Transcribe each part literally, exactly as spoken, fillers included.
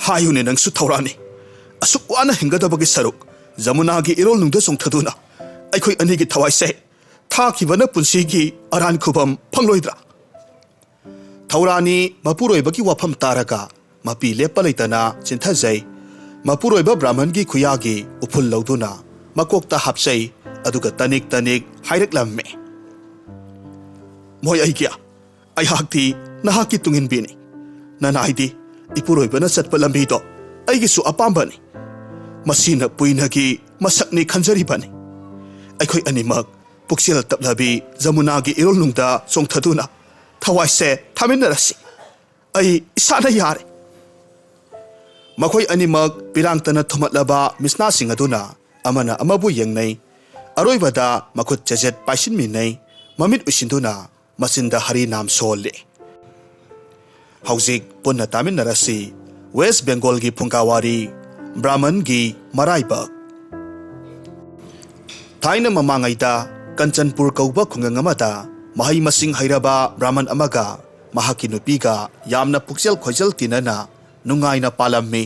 ꯍꯥꯏꯌꯨꯅꯦ ꯅꯪꯁꯨ ꯊꯧꯔꯥꯅꯤ, ꯑꯁꯨꯛ ꯋꯥꯅ ꯍꯤꯡꯒꯗꯕꯒꯤ ꯁꯔꯨꯛ ꯖꯃꯨꯅꯥꯒꯤ ꯏꯔꯣꯜꯅꯨꯡꯗ ꯆꯣꯡꯊꯗꯨꯅ ꯑꯩꯈꯣꯏ ꯑꯅꯤꯒꯤ ꯊꯋꯥꯏꯁꯦ ꯊꯥꯈꯤꯕꯅ ꯄꯨꯟꯁꯤꯒꯤ ꯑꯔꯥꯟ ꯈꯨꯕꯝ ꯐꯪꯂꯣꯏꯗ꯭ꯔꯥ? ꯊꯧꯔꯥꯅꯤ ꯃꯄꯨꯔꯣꯏꯕꯒꯤ ꯋꯥꯐꯝ ꯇꯥꯔꯒ ꯃꯄꯤ ꯂꯦꯞꯄ ꯂꯩꯇꯅ ꯆꯤꯟꯊꯖꯩ꯫ ꯃꯄꯨꯔꯣꯏꯕ ꯕ꯭ꯔꯥꯍꯃꯟꯒꯤ ꯈꯨꯌꯥꯒꯤ ꯎꯐꯨꯜ ꯂꯧꯗꯨꯅ ꯃꯀꯣꯛꯇ ꯍꯥꯞꯆꯩ, ꯑꯗꯨꯒ ꯇꯅꯤꯛ ꯇꯅꯤꯛ ꯍꯥꯏꯔꯛꯂꯝꯃꯤ꯫ ꯃꯣꯏ ꯑꯩꯒꯤ, ꯑꯩꯍꯥꯛꯇꯤ ꯅꯍꯥꯛꯀꯤ ꯇꯨꯡꯏꯟꯕꯤꯅꯤ꯫ ꯅꯅꯥꯏꯗꯤ ꯏꯄꯨꯔꯣꯏꯕꯅ ꯆꯠꯄ ꯂꯝꯕꯤꯗꯣ ꯑꯩꯒꯤꯁꯨ ꯑꯄꯥꯝꯕꯅꯤ꯫ ꯃꯁꯤꯅ ꯄꯨꯏꯅꯒꯤ ꯃꯁꯛꯅꯤ ꯈꯟꯖꯔꯤꯕꯅꯤ꯫ ꯑꯩꯈꯣꯏ ꯑꯅꯤꯃꯛ ꯄꯨꯛꯆꯦꯜ ꯇꯞꯂꯕꯤ ꯖꯃꯨꯅꯥꯒꯤ ꯏꯔꯣꯜꯅꯨꯡꯗ ꯆꯣꯡꯊꯗꯨꯅ ꯊꯋꯥꯏꯁꯦ ꯊꯥꯃꯤꯟꯅꯔꯁꯤ꯫ ꯑꯩ ꯏꯁꯥꯅ ꯌꯥꯔꯦ꯫ ꯃꯈꯣꯏ ꯑꯅꯤꯃꯛ ꯄꯤꯔꯥꯡꯇꯅ ꯊꯨꯝꯍꯠꯂꯕ ꯃꯤꯁꯅꯥꯁꯤꯡ ꯑꯗꯨꯅ ꯑꯃꯅ ꯑꯃꯕꯨ ꯌꯦꯡꯅꯩ꯫ ꯑꯔꯣꯏꯕꯗ ꯃꯈꯨꯠ ꯆꯦꯖꯦꯠ ꯄꯥꯏꯁꯤꯟꯃꯤꯟꯅꯩ꯫ ꯃꯃꯤꯠ ꯎꯏꯁꯤꯟꯗꯨꯅ ꯃꯆꯤꯟꯗ ꯍꯔꯤ ꯅꯥꯝ ꯁꯣꯜꯂꯤ꯫ ꯍꯧꯖꯤꯛ ꯄꯨꯟꯅ ꯇꯥꯃꯤꯟꯅꯔꯁꯤ ꯋꯦꯁ ꯕꯦꯡꯒꯣꯜꯒꯤ ꯐꯨꯡꯒꯥꯋꯥꯔꯤ ꯕ꯭ꯔꯥꯍꯃꯟꯒꯤ ꯃꯔꯥꯏꯕꯛ꯫ ꯊꯥꯏꯅ ꯃꯃꯥꯡꯉꯩꯗ ꯀꯟꯆꯟꯄꯨꯔ ꯀꯧꯕ ꯈꯨꯡꯒꯪ ꯑꯃꯗ ꯃꯍꯩ ꯃꯁꯤꯡ ꯍꯩꯔꯕ ꯕ꯭ꯔꯥꯍꯃꯟ ꯑꯃꯒ ꯃꯍꯥꯛꯀꯤ ꯅꯨꯄꯤꯒ ꯌꯥꯝꯅ ꯄꯨꯛꯆꯦꯜ ꯈꯣꯏꯖꯦꯜ ꯇꯤꯟꯅꯅ ꯅꯨꯡꯉꯥꯏꯅ ꯄꯥꯜꯂꯝꯃꯤ꯫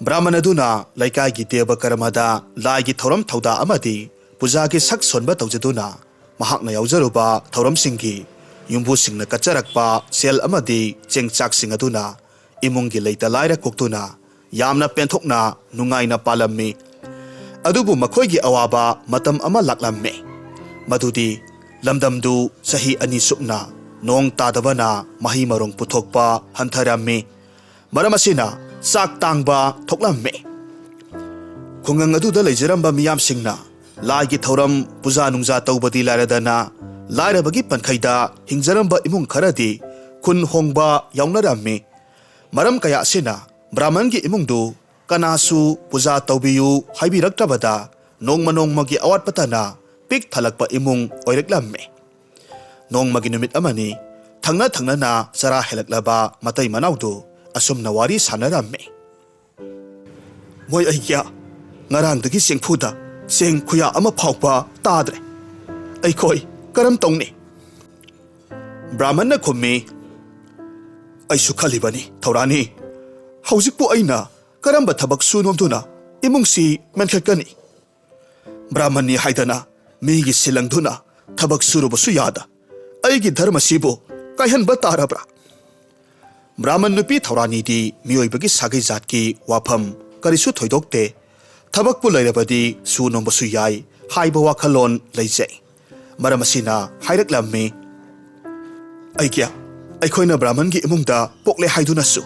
ꯕ꯭ꯔꯥꯍꯃꯟ ꯑꯗꯨꯅ ꯂꯩꯀꯥꯏꯒꯤ ꯗꯦꯕ ꯀꯔꯃꯗ ꯂꯥꯏꯒꯤ ꯊꯧꯔꯝ ꯊꯧꯗꯥ ꯑꯃꯗꯤ ꯄꯨꯖꯥꯒꯤ ꯁꯛ ꯁꯣꯟꯕ ꯇꯧꯖꯗꯨꯅ ꯃꯍꯥꯛꯅ ꯌꯥꯎꯖꯔꯨꯕ ꯊꯧꯔꯝꯁꯤꯡꯒꯤ ꯌꯨꯝꯕꯨꯁꯤꯡꯅ ꯀꯠꯆꯔꯛꯄ ꯁꯦꯜ ꯑꯃꯗꯤ ꯆꯦꯡ ꯆꯥꯛꯁꯤꯡ ꯑꯗꯨꯅ ꯏꯃꯨꯡꯒꯤ ꯂꯩꯇ ꯂꯥꯏꯔ ꯀꯣꯛꯇꯨꯅ ꯌꯥꯝꯅ ꯄꯦꯟꯊꯣꯛꯅ ꯅꯨꯡꯉꯥꯏꯅ ꯄꯥꯜꯂꯝꯃꯤ꯫ ꯑꯗꯨꯕꯨ ꯃꯈꯣꯏꯒꯤ ꯑꯋꯥꯕ ꯃꯇꯝ ꯑꯃ ꯂꯥꯛꯂꯝꯃꯤ, ꯃꯗꯨꯗꯤ ꯂꯝꯗꯝꯗꯨ ꯆꯍꯤ ꯑꯅꯤ ꯁꯨꯞꯅ ꯅꯣꯡ ꯇꯥꯗꯕꯅ ꯃꯍꯩ ꯃꯔꯣꯡ ꯄꯨꯊꯣꯛꯄ ꯍꯟꯊꯔꯝꯃꯤ꯫ ꯃꯔꯝ ꯑꯁꯤꯅ ꯆꯥꯛ ꯇꯥꯡꯕ ꯊꯣꯛꯂꯝꯃꯤ꯫ ꯈꯨꯡꯒꯪ ꯑꯗꯨꯗ ꯂꯩꯖꯔꯝꯕ ꯃꯤꯌꯥꯝꯁꯤꯡꯅ ꯂꯥꯏꯒꯤ ꯊꯧꯔꯝ ꯄꯨꯖꯥ ꯅꯨꯡꯖꯥ ꯇꯧꯕꯗꯤ ꯂꯥꯏꯔꯗꯅ ꯂꯥꯏꯔꯕꯒꯤ ꯄꯟꯈꯩꯗ ꯍꯤꯡꯖꯔꯝꯕ ꯏꯃꯨꯡ ꯈꯔꯗꯤ ꯈꯨꯟ ꯍꯣꯡꯕ ꯌꯥꯎꯅꯔꯝꯃꯤ꯫ ꯃꯔꯝ ꯀꯌꯥ ꯑꯁꯤꯅ ꯕ꯭ꯔꯥꯍꯃꯟꯒꯤ ꯏꯃꯨꯡꯗꯨ ꯀꯅꯥꯁꯨ ꯄꯨꯖꯥ ꯇꯧꯕꯤꯌꯨ ꯍꯥꯏꯕꯤꯔꯛꯇ꯭ꯔꯕꯗ ꯅꯣꯡꯃ ꯅꯣꯡꯃꯒꯤ ꯑꯋꯥꯠꯄꯇꯅ ꯄꯤꯛ ꯊꯜꯂꯛꯄ ꯏꯃꯨꯡ ꯑꯣꯏꯔꯛꯂꯝꯃꯤ꯫ ꯅꯣꯡꯃꯒꯤ ꯅꯨꯃꯤꯠ ꯑꯃꯅꯤ ꯊꯪꯅ ꯊꯪꯅꯅ ꯆꯔꯥ ꯍꯦꯜꯂꯛꯂꯕ ꯃꯇꯩ ꯃꯅꯥꯎꯗꯨ ꯑꯁꯨꯝꯅ ꯋꯥꯔꯤ ꯁꯥꯟꯅꯔꯝꯃꯤ꯫ ꯃꯣꯏ ꯑꯩꯒꯤ ꯉꯔꯥꯡꯗꯒꯤ ꯆꯦꯡꯐꯨꯗ ꯆꯦꯡ ꯈꯨꯌꯥ ꯑꯃ ꯐꯥꯎꯕ ꯇꯥꯗ꯭ꯔꯦ꯫ ꯑꯩꯈꯣꯏ ꯀꯔꯝ ꯇꯧꯅꯤ? ꯕ꯭ꯔꯥꯍꯃꯟꯅ ꯈꯨꯝꯃꯤ, ꯑꯩꯁꯨ ꯈꯜꯂꯤꯕꯅꯤ ꯊꯧꯔꯥꯅꯤ, ꯍꯧꯖꯤꯛꯄꯨ ꯑꯩꯅ ꯀꯔꯝꯕ ꯊꯕꯛ ꯁꯨ ꯅꯣꯝꯗꯨꯅ ꯏꯃꯨꯡꯁꯤ ꯃꯦꯟꯈꯠꯀꯅꯤ? ꯕ꯭ꯔꯥꯍꯃꯟꯅꯤ ꯍꯥꯏꯗꯅ ꯃꯤꯒꯤ ꯁꯤꯜ ꯂꯪꯗꯨꯅ ꯊꯕꯛ ꯁꯨꯔꯨꯕꯁꯨ ꯌꯥꯗ, ꯑꯩꯒꯤ ꯙꯔꯃꯁꯤꯕꯨ ꯀꯥꯏꯍꯟꯕ ꯇꯥꯔꯕ꯭ꯔꯥ? ꯕ꯭ꯔꯥꯍꯃꯟ ꯅꯨꯄꯤ ꯊꯧꯔꯥꯅꯤꯗꯤ ꯃꯤꯑꯣꯏꯕꯒꯤ ꯁꯥꯒꯩ ꯖꯥꯠꯀꯤ ꯋꯥꯐꯝ ꯀꯔꯤꯁꯨ ꯊꯣꯏꯗꯣꯛꯇꯦ, ꯊꯕꯛꯄꯨ ꯂꯩꯔꯕꯗꯤ ꯁꯨ ꯅꯣꯝꯕꯁꯨ ꯌꯥꯏ ꯍꯥꯏꯕ ꯋꯥꯈꯜꯂꯣꯟ ꯂꯩꯖꯩ꯫ ꯃꯔꯝ ꯑꯁꯤꯅ ꯍꯥꯏꯔꯛꯂꯝꯃꯤ, ꯑꯩꯒꯤ, ꯑꯩꯈꯣꯏꯅ ꯕ꯭ꯔꯥꯍꯃꯟꯒꯤ ꯏꯃꯨꯡꯗ ꯄꯣꯛꯂꯦ ꯍꯥꯏꯗꯨꯅꯁꯨ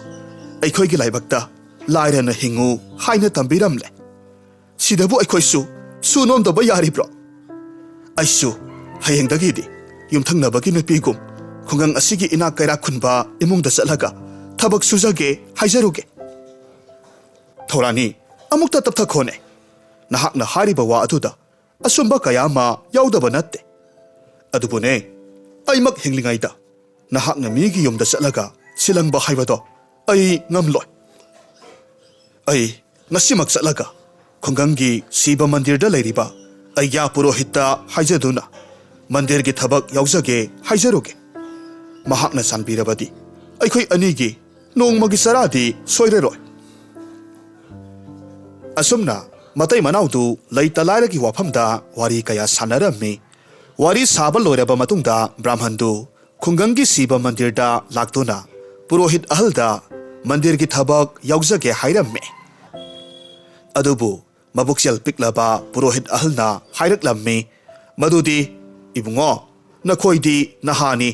ꯑꯩꯈꯣꯏꯒꯤ ꯂꯥꯏꯕꯛꯇ ꯂꯥꯏꯔꯅ ꯍꯤꯡꯉꯨ ꯍꯥꯏꯅ ꯇꯝꯕꯤꯔꯝꯂꯦ꯫ ꯁꯤꯗꯕꯨ ꯑꯩꯈꯣꯏꯁꯨ ꯁꯨ ꯅꯣꯝꯗꯕ ꯌꯥꯔꯤꯕ꯭ꯔꯣ? ꯑꯩꯁꯨ ꯍꯌꯦꯡꯗꯒꯤꯗꯤ ꯌꯨꯝꯊꯪꯅꯕꯒꯤ ꯅꯨꯄꯤꯒꯨꯝ ꯈꯨꯡꯒꯪ ꯑꯁꯤꯒꯤ ꯏꯅꯥꯛ ꯀꯩꯔꯥꯛ ꯈꯨꯟꯕ ꯏꯃꯨꯡꯗ ꯆꯠꯂꯒ ꯊꯕꯛ ꯁꯨꯖꯒꯦ ꯍꯥꯏꯖꯔꯨꯒꯦ꯫ ꯊꯧꯔꯥꯅꯤ, ꯑꯃꯨꯛꯇ ꯇꯞꯊꯈꯣꯅꯦ꯫ ꯅꯍꯥꯛꯅ ꯍꯥꯏꯔꯤꯕ ꯋꯥ ꯑꯗꯨꯗ ꯑꯆꯨꯝꯕ ꯀꯌꯥ ꯑꯃ ꯌꯥꯎꯗꯕ ꯅꯠꯇꯦ꯫ ꯑꯗꯨꯕꯨꯅꯦ, ꯑꯩꯃꯛ ꯍꯤꯡꯂꯤꯉꯩꯗ ꯅꯍꯥꯛꯅ ꯃꯤꯒꯤ ꯌꯨꯝꯗ ꯆꯠꯂꯒ ꯁꯤꯜꯂꯪꯕ ꯍꯥꯏꯕꯗꯣ ꯑꯩ ꯉꯝꯂꯣꯏ꯫ ꯑꯩ ꯉꯁꯤꯃꯛ ꯆꯠꯂꯒ ꯈꯨꯡꯒꯪꯒꯤ ꯁꯤꯕ ꯃꯟꯗꯤꯔꯗ ꯂꯩꯔꯤꯕ ꯑꯩꯒ꯭ꯌꯥ ꯄꯨꯔꯣꯍꯤꯠꯇ ꯍꯥꯏꯖꯗꯨꯅ ꯃꯟꯗꯤꯔꯒꯤ ꯊꯕꯛ ꯌꯥꯎꯖꯒꯦ ꯍꯥꯏꯖꯔꯨꯒꯦ꯫ ꯃꯍꯥꯛꯅ ꯆꯥꯟꯕꯤꯔꯕꯗꯤ ꯑꯩꯈꯣꯏ ꯑꯅꯤꯒꯤ ꯅꯣꯡꯃꯒꯤ ꯆꯔꯥꯗꯤ ꯁꯣꯏꯔꯔꯣꯏ꯫ ꯑꯁꯨꯝꯅ ꯃꯇꯩ ꯃꯅꯥꯎꯗꯨ ꯂꯩꯇ ꯂꯥꯏꯔꯒꯤ ꯋꯥꯐꯝꯗ ꯋꯥꯔꯤ ꯀꯌꯥ ꯁꯥꯟꯅꯔꯝꯃꯤ꯫ ꯋꯥꯔꯤ ꯁꯥꯕ ꯂꯣꯏꯔꯕ ꯃꯇꯨꯡꯗ ꯕ꯭ꯔꯥꯍꯃꯟꯗꯨ ꯈꯨꯡꯒꯪꯒꯤ ꯁꯤꯕ ꯃꯟꯗꯤꯔꯗ ꯂꯥꯛꯇꯨꯅ ꯄꯨꯔꯣꯍꯤꯠ ꯑꯍꯜꯗ ꯃꯟꯗꯤꯔꯒꯤ ꯊꯕꯛ ꯌꯥꯎꯖꯒꯦ ꯍꯥꯏꯔꯝꯃꯤ꯫ ꯑꯗꯨꯕꯨ ꯃꯕꯨꯛꯆꯦꯜ ꯄꯤꯛꯂꯕ ꯄꯨꯔꯣꯍꯤꯠ ꯑꯍꯜꯅ ꯍꯥꯏꯔꯛꯂꯝꯃꯤ, ꯃꯗꯨꯗꯤ, "ꯏꯕꯨꯡꯉꯣ, ꯅꯈꯣꯏꯗꯤ ꯅꯍꯥꯅꯤ,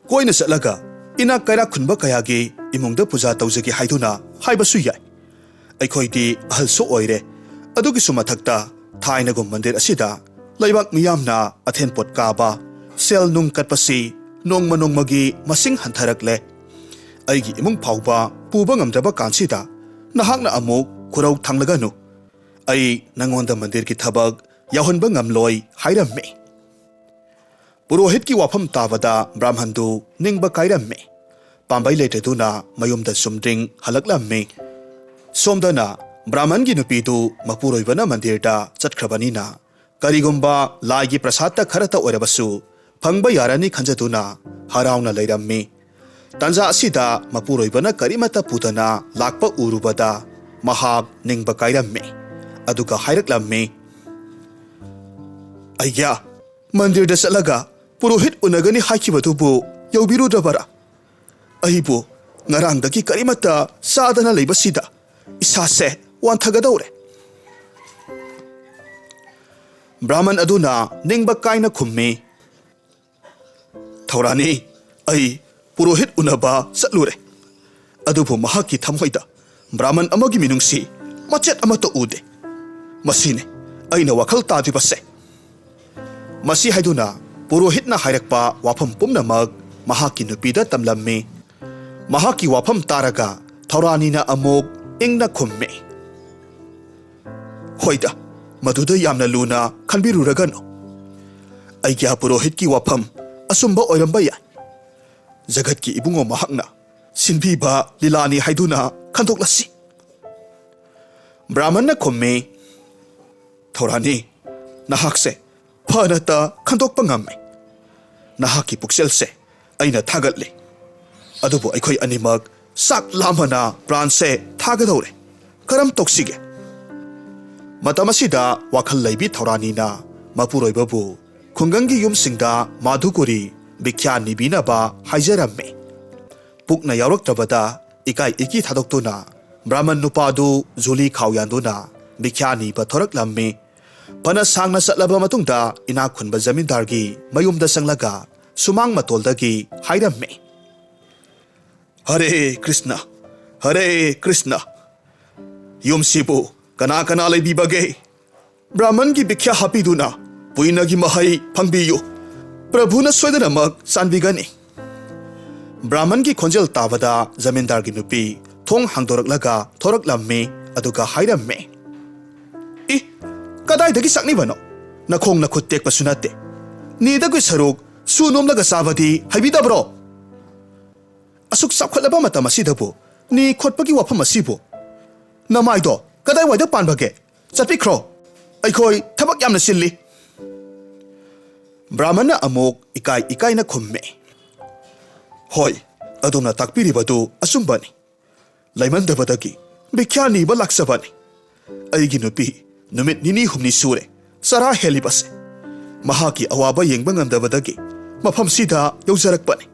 ꯀꯣꯏꯅ ꯆꯠꯂꯒ ꯏꯅꯥꯛ ꯀꯩꯔꯥꯛ ꯈꯨꯟꯕ ꯀꯌꯥꯒꯤ ꯏꯃꯨꯡꯗ ꯄꯨꯖꯥ ꯇꯧꯖꯒꯦ ꯍꯥꯏꯗꯨꯅ ꯍꯥꯏꯕꯁꯨ ꯌꯥꯏ꯫ ꯑꯩꯈꯣꯏꯗꯤ ꯑꯍꯜꯁꯨ ꯑꯣꯏꯔꯦ꯫ ꯑꯗꯨꯒꯤꯁꯨ ꯃꯊꯛꯇ ꯊꯥꯏꯅꯒꯨꯝ ꯃꯟꯗꯤꯔ ꯑꯁꯤꯗ ꯂꯩꯕꯥꯛ ꯃꯤꯌꯥꯝꯅ ꯑꯊꯦꯟ ꯄꯣꯠ ꯀꯥꯕ, ꯁꯦꯜ ꯅꯨꯡ ꯀꯠꯄꯁꯤ ꯅꯣꯡꯃ ꯅꯣꯡꯃꯒꯤ ꯃꯁꯤꯡ ꯍꯟꯊꯔꯛꯂꯦ꯫ ꯑꯩꯒꯤ ꯏꯃꯨꯡ ꯐꯥꯎꯕ ꯄꯨꯕ ꯉꯝꯗ꯭ꯔꯕ ꯀꯥꯟꯁꯤꯗ ꯅꯍꯥꯛꯅ ꯑꯃꯨꯛ ꯈꯨꯔꯧ ꯊꯥꯡꯂꯒꯅꯨ꯫ ꯑꯩ ꯅꯉꯣꯟꯗ ꯃꯟꯗꯤꯔꯒꯤ ꯊꯕꯛ ꯌꯥꯎꯍꯟꯕ ꯉꯝꯂꯣꯏ" ꯍꯥꯏꯔꯝꯃꯤ꯫ ꯄꯨꯔꯣꯍꯤꯠꯀꯤ ꯋꯥꯐꯝ ꯇꯥꯕꯗ ꯕ꯭ꯔꯥꯍꯃꯟꯗꯨ ꯅꯤꯡꯕ ꯀꯥꯏꯔꯝꯃꯤ꯫ ꯄꯥꯝꯕꯩ ꯂꯩꯇꯗꯨꯅ ꯃꯌꯨꯝꯗ ꯆꯨꯝꯗ꯭ꯔꯤꯡ ꯍꯜꯂꯛꯂꯝꯃꯤ꯫ ꯁꯣꯝꯗꯅ ꯕ꯭ꯔꯥꯍꯃꯟꯒꯤ ꯅꯨꯄꯤꯗꯨ ꯃꯄꯨꯔꯣꯏꯕꯅ ꯃꯟꯗꯤꯔꯗ ꯆꯠꯈ꯭ꯔꯕꯅꯤꯅ ꯀꯔꯤꯒꯨꯝꯕ ꯂꯥꯏꯒꯤ ꯄ꯭ꯔꯁꯥꯗꯇ ꯈꯔꯇ ꯑꯣꯏꯔꯕꯁꯨ ꯐꯪꯕ ꯌꯥꯔꯅꯤ ꯈꯟꯖꯗꯨꯅ ꯍꯔꯥꯎꯅ ꯂꯩꯔꯝꯃꯤ꯫ ꯇꯥꯟꯖꯥ ꯑꯁꯤꯗ ꯃꯄꯨꯔꯣꯏꯕꯅ ꯀꯔꯤꯃꯠꯇ ꯄꯨꯗꯅ ꯂꯥꯛꯄ ꯎꯔꯨꯕꯗ ꯃꯍꯥꯛ ꯅꯤꯡꯕ ꯀꯥꯏꯔꯝꯃꯤ꯫ ꯑꯗꯨꯒ ꯍꯥꯏꯔꯛꯂꯝꯃꯤ, "ꯑꯩꯒ꯭ꯌꯥ, ꯃꯟꯗꯤꯔꯗ ꯆꯠꯂꯒ ꯄꯨꯔꯣꯍꯤꯠ ꯎꯅꯒꯅꯤ ꯍꯥꯏꯈꯤꯕꯗꯨꯕꯨ ꯌꯧꯕꯤꯔꯨꯗ꯭ꯔꯕꯔꯥ? ꯑꯩꯕꯨ ꯉꯔꯥꯡꯗꯒꯤ ꯀꯔꯤꯃꯠꯇ ꯆꯥꯗꯅ ꯂꯩꯕꯁꯤꯗ ꯏꯁꯥꯁꯦ ꯋꯥꯟꯊꯒꯗꯧꯔꯦ"꯫ ꯕ꯭ꯔꯥꯍꯃꯟ ꯑꯗꯨꯅ ꯅꯤꯡꯕ ꯀꯥꯏꯅ ꯈꯨꯝꯃꯤ, "ꯊꯧꯔꯥꯅꯤ, ꯑꯩ ꯄꯨꯔꯣꯍꯤꯠ ꯎꯅꯕ ꯆꯠꯂꯨꯔꯦ, ꯑꯗꯨꯕꯨ ꯃꯍꯥꯛꯀꯤ ꯊꯃꯣꯏꯗ ꯕ꯭ꯔꯥꯍꯃꯟ ꯑꯃꯒꯤ ꯃꯤꯅꯨꯡꯁꯤ ꯃꯆꯦꯠ ꯑꯃꯠꯇ ꯎꯗꯦ꯫ ꯃꯁꯤꯅꯤ ꯑꯩꯅ ꯋꯥꯈꯜ ꯇꯥꯗ꯭ꯔꯤꯕꯁꯦ"꯫ ꯃꯁꯤ ꯍꯥꯏꯗꯨꯅ ꯄꯨꯔꯣꯍꯤꯠꯅ ꯍꯥꯏꯔꯛꯄ ꯋꯥꯐꯝ ꯄꯨꯝꯅꯃꯛ ꯃꯍꯥꯛꯀꯤ ꯅꯨꯄꯤꯗ ꯇꯝꯂꯝꯃꯤ꯫ ꯃꯍꯥꯛꯀꯤ ꯋꯥꯐꯝ ꯇꯥꯔꯒ ꯊꯧꯔꯥꯅꯤꯅ ꯑꯃꯨꯛ ꯏꯪꯅ ꯈꯨꯝꯃꯤ, "ꯍꯣꯏꯗ, ꯃꯗꯨꯗ ꯌꯥꯝꯅ ꯂꯨꯅ ꯈꯟꯕꯤꯔꯨꯔꯒꯅꯨ꯫ ꯑꯩꯒꯤ ꯄꯨꯔꯣꯍꯤꯠꯀꯤ ꯋꯥꯐꯝ ꯑꯆꯨꯝꯕ ꯑꯣꯏꯔꯝꯕ ꯌꯥꯏ꯫ ꯖꯒꯠꯀꯤ ꯏꯕꯨꯡꯉꯣ ꯃꯍꯥꯛꯅ ꯁꯤꯟꯕꯤꯕ ꯂꯤꯂꯥꯅꯤ ꯍꯥꯏꯗꯨꯅ ꯈꯟꯗꯣꯛꯂꯁꯤ"꯫ ꯕ꯭ꯔꯥꯍꯃꯟꯅ ꯈꯨꯝꯃꯤ, "ꯊꯧꯔꯥꯅꯤ, ꯅꯍꯥꯛꯁꯦ ꯐꯅꯇ ꯈꯟꯗꯣꯛꯄ ꯉꯝꯃꯤ꯫ ꯅꯍꯥꯛꯀꯤ ꯄꯨꯛꯆꯦꯜꯁꯦ ꯑꯩꯅ ꯊꯥꯒꯠꯂꯤ꯫ ꯑꯗꯨꯕꯨ ꯑꯩꯈꯣꯏ ꯑꯅꯤꯃꯛ ꯆꯥꯛ ꯂꯥꯝꯕꯅ ꯄ꯭ꯔꯥꯟꯁꯦ ꯊꯥꯒꯗꯧꯔꯦ꯫ ꯀꯔꯝ ꯇꯧꯁꯤꯒꯦ?" ꯃꯇꯝ ꯑꯁꯤꯗ ꯋꯥꯈꯜ ꯂꯩꯕꯤ ꯊꯧꯔꯥꯅꯤꯅ ꯃꯄꯨꯔꯣꯏꯕꯕꯨ ꯈꯨꯡꯒꯪꯒꯤ ꯌꯨꯝꯁꯤꯡꯗ ꯃꯥꯙꯨꯀꯨꯔꯤ ꯚꯤꯈ꯭ꯌꯥ ꯅꯤꯕꯤꯅꯕ ꯍꯥꯏꯖꯔꯝꯃꯤ꯫ ꯄꯨꯛꯅ ꯌꯥꯎꯔꯛꯇ꯭ꯔꯕꯗ ꯏꯀꯥꯏ ꯏꯀꯤ ꯊꯥꯗꯣꯛꯇꯨꯅ ꯕ꯭ꯔꯥꯍꯃꯟ ꯅꯨꯄꯥꯗꯨ ꯖꯨꯂꯤ ꯈꯥꯎ ꯌꯥꯟꯗꯨꯅ ꯚꯤꯈ꯭ꯌꯥ ꯅꯤꯕ ꯊꯣꯔꯛꯂꯝꯃꯤ꯫ ꯐꯅ ꯁꯥꯡꯅ ꯆꯠꯂꯕ ꯃꯇꯨꯡꯗ ꯏꯅꯥꯛ ꯈꯨꯟꯕ ꯖꯃꯤꯟꯗꯥꯔꯒꯤ ꯃꯌꯨꯝꯗ ꯆꯪꯂꯒ ꯁꯨꯃꯥꯡ ꯃꯇꯣꯜꯗꯒꯤ ꯍꯥꯏꯔꯝꯃꯤ, "ꯍꯔꯦ ꯀ꯭ꯔꯤꯁꯅ, ꯍꯔꯦ ꯀ꯭ꯔꯤꯁꯅ꯫ ꯌꯨꯝꯁꯤꯕꯨ ꯀꯅꯥ ꯀꯅꯥ ꯂꯩꯕꯤꯕꯒꯦ? ꯕ꯭ꯔꯥꯍꯃꯟꯒꯤ ꯚꯤꯈ꯭ꯌꯥ ꯍꯥꯞꯄꯤꯗꯨꯅ ꯄꯨꯏꯅꯒꯤ ꯃꯍꯩ ꯐꯪꯕꯤꯌꯨ꯫ ꯄ꯭ꯔꯚꯨꯅ ꯁꯣꯏꯗꯅꯃꯛ ꯆꯥꯟꯕꯤꯒꯅꯤ"꯫ ꯕ꯭ꯔꯥꯍꯃꯟꯒꯤ ꯈꯣꯟꯖꯦꯜ ꯇꯥꯕꯗ ꯖꯃꯤꯟꯗꯥꯔꯒꯤ ꯅꯨꯄꯤ ꯊꯣꯡ ꯍꯥꯡꯗꯣꯔꯛꯂꯒ ꯊꯣꯔꯛꯂꯝꯃꯤ꯫ ꯑꯗꯨꯒ ꯍꯥꯏꯔꯝꯃꯤ, "ꯏ, ꯀꯗꯥꯏꯗꯒꯤ ꯆꯥꯛꯅꯤꯕꯅꯣ? ꯅꯈꯣꯡ ꯅꯈꯨꯠ ꯇꯦꯛꯄꯁꯨ ꯅꯠꯇꯦ꯫ ꯅꯤꯗꯒꯤ ꯁꯔꯨꯛ ꯁꯨ ꯅꯣꯝꯂꯒ ꯆꯥꯕꯗꯤ ꯍꯩꯕꯤꯗꯕ꯭ꯔꯣ? ꯑꯁꯨꯛ ꯆꯥꯎꯈꯠꯂꯕ ꯃꯇꯝ ꯑꯁꯤꯗꯕꯨ ꯅꯤ ꯈꯣꯠꯄꯒꯤ ꯋꯥꯐꯝ ꯑꯁꯤꯕꯨ? ꯅꯃꯥꯏꯗꯣ ꯀꯗꯥꯏꯋꯥꯏꯗ ꯄꯥꯟꯕꯒꯦ? ꯆꯠꯄꯤꯈ꯭ꯔꯣ꯫ ꯑꯩꯈꯣꯏ ꯊꯕꯛ ꯌꯥꯝꯅ ꯆꯤꯜꯂꯤ"꯫ ꯕ꯭ꯔꯥꯍꯃꯟꯅ ꯑꯃꯨꯛ ꯏꯀꯥꯏ ꯏꯀꯥꯏꯅ ꯈꯨꯝꯃꯤ, "ꯍꯣꯏ, ꯑꯗꯣꯝꯅ ꯇꯥꯛꯄꯤꯔꯤꯕꯗꯨ ꯑꯆꯨꯝꯕꯅꯤ꯫ ꯂꯩꯃꯟꯗꯕꯗꯒꯤ ꯚꯤꯈ꯭ꯌꯥ ꯅꯤꯕ ꯂꯥꯛꯆꯕꯅꯤ꯫ ꯑꯩꯒꯤ ꯅꯨꯄꯤ ꯅꯨꯃꯤꯠ ꯅꯤꯅꯤ ꯍꯨꯝꯅꯤ ꯁꯨꯔꯦ ꯆꯔꯥ ꯍꯦꯜꯂꯤꯕꯁꯦ꯫ ꯃꯍꯥꯛꯀꯤ ꯑꯋꯥꯕ ꯌꯦꯡꯕ ꯉꯝꯗꯕꯗꯒꯤ ꯃꯐꯝꯁꯤꯗ ꯌꯧꯖꯔꯛꯄꯅꯤ꯫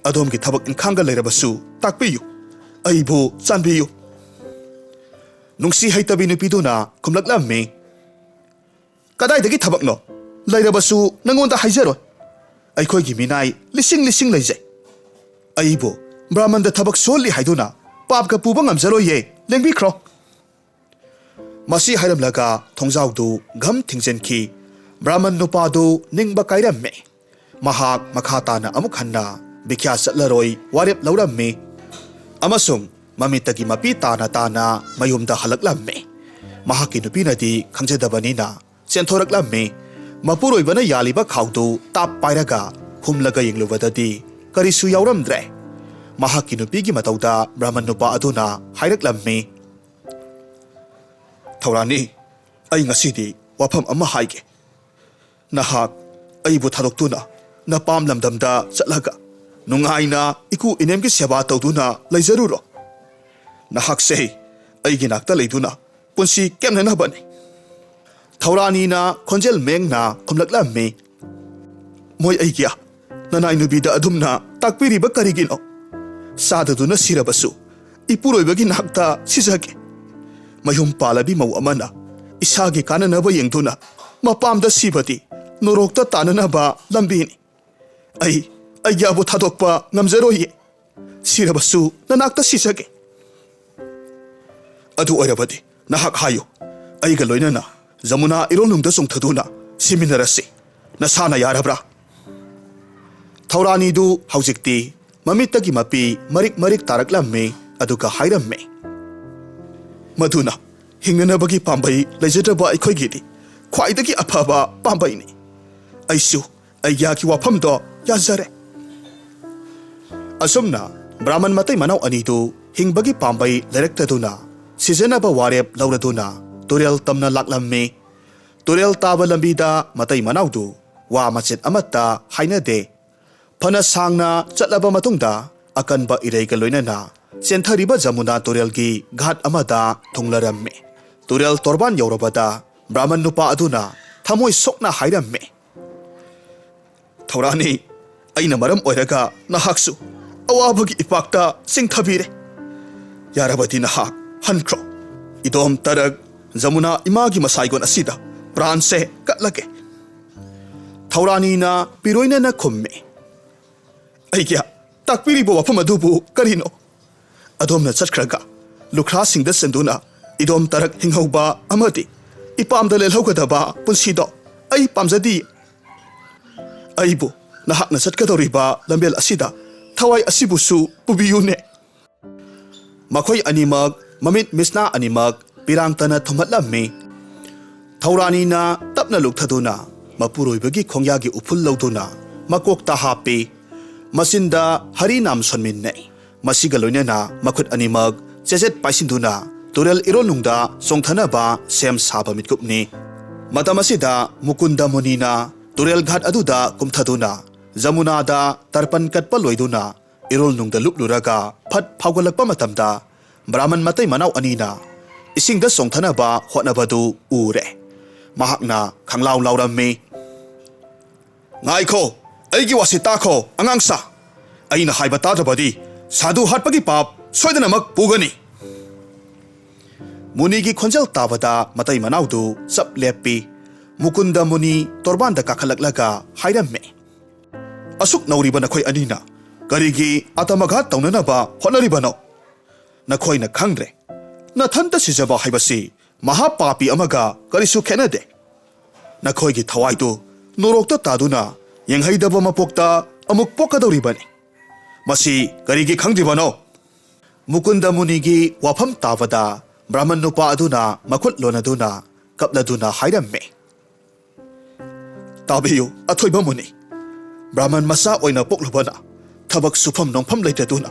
ꯑꯗꯣꯝꯒꯤ ꯊꯕꯛ ꯏꯪꯈꯥꯡꯒ ꯂꯩꯔꯕꯁꯨ ꯇꯥꯛꯄꯤꯌꯨ, ꯑꯩꯕꯨ ꯆꯥꯟꯕꯤꯌꯨ꯫ ꯅꯨꯡꯁꯤ ꯍꯩꯇꯕꯤ ꯅꯨꯄꯤꯗꯨꯅ ꯈꯨꯝꯂꯛꯂꯝꯃꯤ, "ꯀꯗꯥꯏꯗꯒꯤ ꯊꯕꯛꯅꯣ? ꯂꯩꯔꯕꯁꯨ ꯅꯪꯉꯣꯟꯗ ꯍꯥꯏꯖꯔꯣꯏ꯫ ꯑꯩꯈꯣꯏꯒꯤ ꯃꯤꯅꯥꯏ ꯂꯤꯁꯤꯡ ꯂꯤꯁꯤꯡ ꯂꯩꯖꯩ꯫ ꯑꯩꯕꯨ ꯕ꯭ꯔꯥꯍꯃꯟꯗ ꯊꯕꯛ ꯁꯨꯍꯜꯂꯤ ꯍꯥꯏꯗꯨꯅ ꯄꯥꯞꯀ ꯄꯨꯕ ꯉꯝꯖꯔꯣꯏꯌꯦ, ꯂꯦꯡꯕꯤꯈ꯭ꯔꯣ꯫" ꯃꯁꯤ ꯍꯥꯏꯔꯝꯂꯒ ꯊꯣꯡꯖꯥꯎꯗꯨ ꯘꯝ ꯊꯤꯡꯖꯤꯟꯈꯤ꯫ ꯕ꯭ꯔꯥꯍꯃꯟ ꯅꯨꯄꯥꯗꯨ ꯅꯤꯡꯕ ꯀꯥꯏꯔꯝꯃꯤ꯫ ꯃꯍꯥꯛ ꯃꯈꯥ ꯇꯥꯅ ꯑꯃꯨꯛ ꯍꯟꯅ ꯚꯤꯈ꯭ꯌꯥ ꯆꯠꯂꯔꯣꯏ ꯋꯥꯔꯦꯞ ꯂꯧꯔꯝꯃꯤ꯫ ꯑꯃꯁꯨꯡ ꯃꯃꯤꯠꯇꯒꯤ ꯃꯄꯤ ꯇꯥꯅ ꯇꯥꯅ ꯃꯌꯨꯝꯗ ꯍꯜꯂꯛꯂꯝꯃꯤ꯫ ꯃꯍꯥꯛꯀꯤ ꯅꯨꯄꯤꯅꯗꯤ ꯈꯪꯖꯗꯕꯅꯤꯅ ꯆꯦꯟꯊꯣꯔꯛꯂꯝꯃꯤ꯫ ꯃꯄꯨꯔꯣꯏꯕꯅ ꯌꯥꯜꯂꯤꯕ ꯈꯥꯎꯗꯨ ꯇꯥꯞ ꯄꯥꯏꯔꯒ ꯍꯨꯝꯂꯒ ꯌꯦꯡꯂꯨꯕꯗꯗꯤ ꯀꯔꯤꯁꯨ ꯌꯥꯎꯔꯝꯗ꯭ꯔꯦ꯫ ꯃꯍꯥꯛꯀꯤ ꯅꯨꯄꯤꯒꯤ ꯃꯇꯧꯗ ꯕ꯭ꯔꯥꯍꯃꯟ ꯅꯨꯄꯥ ꯑꯗꯨꯅ ꯍꯥꯏꯔꯛꯂꯝꯃꯤ, "ꯊꯧꯔꯥꯅꯤ, ꯑꯩ ꯉꯁꯤꯗꯤ ꯋꯥꯐꯝ ꯑꯃ ꯍꯥꯏꯒꯦ꯫ ꯅꯍꯥꯛ ꯑꯩꯕꯨ ꯊꯥꯗꯣꯛꯇꯨꯅ ꯅꯄꯥꯝ ꯂꯝꯗꯝꯗ ꯆꯠꯂꯒ ꯅꯨꯡꯉꯥꯏꯅ ꯏꯀꯨ ꯏꯅꯦꯝꯒꯤ ꯁꯦꯕꯥ ꯇꯧꯗꯨꯅ ꯂꯩꯖꯔꯨꯔꯣ꯫ ꯅꯍꯥꯛꯁꯦ ꯑꯩꯒꯤ ꯅꯥꯛꯇ ꯂꯩꯗꯨꯅ ꯄꯨꯟꯁꯤ ꯀꯦꯝꯅꯅꯕꯅꯤ꯫" ꯊꯧꯔꯥꯅꯤꯅ ꯈꯣꯟꯖꯦꯜ ꯃꯦꯡꯅ ꯈꯨꯝꯂꯛꯂꯝꯃꯤ, "ꯃꯣꯏ ꯑꯩꯒꯤ ꯅꯅꯥꯏ ꯅꯨꯄꯤꯗ ꯑꯗꯨꯝꯅ ꯇꯥꯛꯄꯤꯔꯤꯕ ꯀꯔꯤꯒꯤꯅꯣ? ꯆꯥꯗꯗꯨꯅ ꯁꯤꯔꯕꯁꯨ ꯏꯄꯨꯔꯣꯏꯕꯒꯤ ꯅꯥꯛꯇ ꯁꯤꯖꯒꯦ꯫ ꯃꯌꯨꯝ ꯄꯥꯜꯂꯕꯤ ꯃꯧ ꯑꯃꯅ ꯏꯁꯥꯒꯤ ꯀꯥꯟꯅꯅꯕ ꯌꯦꯡꯗꯨꯅ ꯃꯄꯥꯝꯗ ꯁꯤꯕꯗꯤ ꯅꯣꯔꯣꯛꯇ ꯇꯥꯅꯅꯕ ꯂꯝꯕꯤꯅꯤ꯫ ꯑꯩ ꯑꯩꯒꯤꯕꯨ ꯊꯥꯗꯣꯛꯄ ꯉꯝꯖꯔꯣꯏꯌꯦ꯫ ꯁꯤꯔꯕꯁꯨ ꯅꯅꯥꯛꯇ ꯁꯤꯖꯒꯦ꯫ ꯑꯗꯨ ꯑꯣꯏꯔꯕꯗꯤ ꯅꯍꯥꯛ ꯍꯥꯏꯌꯨ, ꯑꯩꯒ ꯂꯣꯏꯅꯅ ꯖꯃꯨꯅꯥ ꯏꯔꯣꯜꯅꯨꯡꯗ ꯆꯣꯡꯊꯗꯨꯅ ꯁꯤꯃꯤꯟꯅꯔꯁꯤ꯫ ꯅꯁꯥꯅ ꯌꯥꯔꯕ꯭ꯔꯥ?" ꯊꯧꯔꯥꯅꯤꯗꯨ ꯍꯧꯖꯤꯛꯇꯤ ꯃꯃꯤꯠꯇꯒꯤ ꯃꯄꯤ ꯃꯔꯤꯛ ꯃꯔꯤꯛ ꯇꯥꯔꯛꯂꯝꯃꯤ, ꯑꯗꯨꯒ ꯍꯥꯏꯔꯝꯃꯤ, "ꯃꯗꯨꯅ ꯍꯤꯡꯅꯅꯕꯒꯤ ꯄꯥꯝꯕꯩ ꯂꯩꯖꯗ꯭ꯔꯕ ꯑꯩꯈꯣꯏꯒꯤꯗꯤ ꯈ꯭ꯋꯥꯏꯗꯒꯤ ꯑꯐꯕ ꯄꯥꯝꯕꯩꯅꯤ꯫ ꯑꯩꯁꯨ ꯑꯩꯒꯤ ꯋꯥꯐꯝꯗꯣ ꯌꯥꯖꯔꯦ꯫" ꯑꯁꯨꯝꯅ ꯕ꯭ꯔꯥꯍꯃꯟ ꯃꯇꯩ ꯃꯅꯥꯎ ꯑꯅꯤꯗꯨ ꯍꯤꯡꯕꯒꯤ ꯄꯥꯝꯕꯩ ꯂꯩꯔꯛꯇꯗꯨꯅ ꯁꯤꯖꯤꯟꯅꯕ ꯋꯥꯔꯦꯞ ꯂꯧꯔꯗꯨꯅ ꯇꯨꯔꯦꯜ ꯇꯝꯅ ꯂꯥꯛꯂꯝꯃꯤ꯫ ꯇꯨꯔꯦꯜ ꯇꯥꯕ ꯂꯝꯕꯤꯗ ꯃꯇꯩ ꯃꯅꯥꯎꯗꯨ ꯋꯥ ꯃꯆꯦꯠ ꯑꯃꯠꯇ ꯍꯥꯏꯅꯗꯦ꯫ ꯐꯅ ꯁꯥꯡꯅ ꯆꯠꯂꯕ ꯃꯇꯨꯡꯗ ꯑꯀꯟꯕ ꯏꯔꯩꯒ ꯂꯣꯏꯅꯅ ꯆꯦꯟꯊꯔꯤꯕ ꯖꯃꯨꯅꯥ ꯇꯨꯔꯦꯜꯒꯤ ꯘꯥꯠ ꯑꯃꯗ ꯊꯨꯡꯂꯔꯝꯃꯤ꯫ ꯇꯨꯔꯦꯜ ꯇꯣꯔꯕꯥꯟ ꯌꯧꯔꯕꯗ ꯕ꯭ꯔꯥꯍꯃꯟ ꯅꯨꯄꯥ ꯑꯗꯨꯅ ꯊꯃꯣꯏ ꯁꯣꯛꯅ ꯍꯥꯏꯔꯝꯃꯤ, "ꯊꯧꯔꯥꯅꯤ, ꯑꯩꯅ ꯃꯔꯝ ꯑꯣꯏꯔꯒ ꯅꯍꯥꯛꯁꯨ ꯑꯋꯥꯕꯒꯤ ꯏꯄꯥꯛꯇ ꯆꯤꯡꯊꯕꯤꯔꯦ꯫ ꯌꯥꯔꯕꯗꯤ ꯅꯍꯥꯛ ꯍꯟꯈ꯭ꯔꯣ꯫ ꯏꯗꯣꯝ ꯇꯔꯛ ꯖꯃꯨꯅꯥ ꯏꯃꯥꯒꯤ ꯃꯁꯥꯏꯒꯣꯟ ꯑꯁꯤꯗ ꯄ꯭ꯔꯥꯟꯁꯦ ꯀꯠꯂꯒꯦ꯫" ꯊꯧꯔꯥꯅꯤꯅ ꯄꯤꯔꯣꯏꯅꯅ ꯈꯨꯝꯃꯤ, "ꯑꯩꯒꯤ ꯇꯥꯛꯄꯤꯔꯤꯕ ꯋꯥꯐꯝ ꯑꯗꯨꯕꯨ ꯀꯔꯤꯅꯣ? ꯑꯗꯣꯝꯅ ꯆꯠꯈ꯭ꯔꯒ ꯂꯨꯈ꯭ꯔꯥꯁꯤꯡꯗ ꯆꯦꯟꯗꯨꯅ ꯏꯗꯣꯝ ꯇꯔꯛ ꯍꯤꯡꯍꯧꯕ ꯑꯃꯗꯤ ꯏꯄꯥꯝꯗ ꯂꯦꯜꯍꯧꯒꯗꯕ ꯄꯨꯟꯁꯤꯗꯣ ꯑꯩ ꯄꯥꯝꯖꯗꯤꯌꯦ꯫ ꯑꯩꯕꯨ ꯅꯍꯥꯛꯅ ꯆꯠꯀꯗꯧꯔꯤꯕ ꯂꯝꯕꯦꯜ ꯑꯁꯤꯗ ꯊꯋꯥꯏ ꯑꯁꯤꯕꯨꯁꯨ ꯄꯨꯕꯤꯌꯨꯅꯦ꯫" ꯃꯈꯣꯏ ꯑꯅꯤꯃꯛ ꯃꯃꯤꯠ ꯃꯤꯠꯁꯅꯥ ꯑꯅꯤꯃꯛ ꯄꯤꯔꯥꯡꯇꯅ ꯊꯨꯝꯍꯠꯂꯝꯃꯤ꯫ ꯊꯧꯔꯥꯅꯤꯅ ꯇꯞꯅ ꯂꯨꯞꯊꯗꯨꯅ ꯃꯄꯨꯔꯣꯏꯕꯒꯤ ꯈꯣꯡꯌꯥꯒꯤ ꯎꯐꯨꯜ ꯂꯧꯗꯨꯅ ꯃꯀꯣꯛꯇ ꯍꯥꯞꯄꯤ꯫ ꯃꯆꯤꯟꯗ ꯍꯔꯤꯅꯥꯝ ꯁꯣꯟꯃꯤꯟꯅꯩ꯫ ꯃꯁꯤꯒ ꯂꯣꯏꯅꯅ ꯃꯈꯨꯠ ꯑꯅꯤꯃꯛ ꯆꯦꯆꯦꯠ ꯄꯥꯏꯁꯤꯟꯗꯨꯅ ꯇꯨꯔꯦꯜ ꯏꯔꯣꯜꯅꯨꯡꯗ ꯆꯣꯡꯊꯅꯕ ꯁꯦꯝ ꯁꯥꯕ ꯃꯤꯠꯀꯨꯞꯅꯤ꯫ ꯃꯇꯝ ꯑꯁꯤꯗ ꯃꯨꯀꯨꯟꯗ ꯃꯨꯅꯤꯅ ꯇꯨꯔꯦꯜ ꯘꯥꯠ ꯑꯗꯨꯗ ꯀꯨꯝꯊꯗꯨꯅ ꯖꯃꯨꯅꯥꯗ ꯇꯔꯄꯟ ꯀꯠꯄ ꯂꯣꯏꯗꯨꯅ ꯏꯔꯣꯜꯅꯨꯡꯗ ꯂꯨꯞꯂꯨꯔꯒ ꯐꯠ ꯐꯥꯎꯒꯠꯂꯛꯄ ꯃꯇꯝꯗ ꯕ꯭ꯔꯥꯍꯃꯟ ꯃꯇꯩ ꯃꯅꯥꯎ ꯑꯅꯤꯅ ꯏꯁꯤꯡꯗ ꯆꯣꯡꯊꯅꯕ ꯍꯣꯠꯅꯕꯗꯨ ꯎꯔꯦ꯫ ꯃꯍꯥꯛꯅ ꯈꯪꯂꯥꯎ ꯂꯥꯎꯔꯝꯃꯤ, "ꯉꯥꯏꯈꯣ, ꯑꯩꯒꯤ ꯋꯥꯁꯤ ꯇꯥꯈꯣ, ꯑꯉꯥꯡꯁꯥ꯫ ꯑꯩꯅ ꯍꯥꯏꯕ ꯇꯥꯗ꯭ꯔꯕꯗꯤ ꯁꯥꯗꯨ ꯍꯥꯠꯄꯒꯤ ꯄꯥꯞ ꯁꯣꯏꯗꯅꯃꯛ ꯄꯨꯒꯅꯤ꯫" ꯃꯨꯅꯤꯒꯤ ꯈꯣꯟꯖꯦꯜ ꯇꯥꯕꯗ ꯃꯇꯩ ꯃꯅꯥꯎꯗꯨ ꯆꯞ ꯂꯦꯞꯄꯤ꯫ ꯃꯨꯀꯨꯟꯗ ꯃꯨꯅꯤ ꯇꯣꯔꯕꯥꯟꯗ ꯀꯥꯈꯠꯂꯛꯂꯒ ꯍꯥꯏꯔꯝꯃꯤ, "ꯑꯁꯨꯛ ꯅꯧꯔꯤꯕ ꯅꯈꯣꯏ ꯑꯅꯤꯅ ꯀꯔꯤꯒꯤ ꯑꯇꯃꯒꯥꯠ ꯇꯧꯅꯅꯕ ꯍꯣꯠꯅꯔꯤꯕꯅꯣ? ꯅꯈꯣꯏꯅ ꯈꯪꯗ꯭ꯔꯦ꯫ ꯅꯊꯟꯇ ꯁꯤꯖꯕ ꯍꯥꯏꯕꯁꯤ ꯃꯍꯥꯄꯥꯄꯤ ꯑꯃꯒ ꯀꯔꯤꯁꯨ ꯈꯦꯠꯅꯗꯦ꯫ ꯅꯈꯣꯏꯒꯤ ꯊꯋꯥꯏꯗꯨ ꯅꯣꯔꯣꯛꯇ ꯇꯥꯗꯨꯅ ꯌꯦꯡꯍꯩꯗꯕ ꯃꯄꯣꯛꯇ ꯑꯃꯨꯛ ꯄꯣꯛꯀꯗꯧꯔꯤꯕꯅꯤ꯫ ꯃꯁꯤ ꯀꯔꯤꯒꯤ ꯈꯪꯗ꯭ꯔꯤꯕꯅꯣ?" ꯃꯨꯀꯨꯟꯗ ꯃꯨꯅꯤꯒꯤ ꯋꯥꯐꯝ ꯇꯥꯕꯗ ꯕ꯭ꯔꯥꯍꯃꯟ ꯅꯨꯄꯥ ꯑꯗꯨꯅ ꯃꯈꯨꯠ ꯂꯣꯟꯅꯗꯨꯅ ꯀꯞꯂꯗꯨꯅ ꯍꯥꯏꯔꯝꯃꯤ, "ꯇꯥꯕꯤꯌꯨ, ꯑꯊꯣꯏꯕ ꯃꯨꯅꯤ꯫ ꯕ꯭ꯔꯥꯍꯃꯟ ꯃꯆꯥ ꯑꯣꯏꯅ ꯄꯣꯛꯂꯨꯕꯅ ꯊꯕꯛ ꯁꯨꯐꯝ ꯅꯣꯝꯐꯝ ꯂꯩꯇꯗꯨꯅ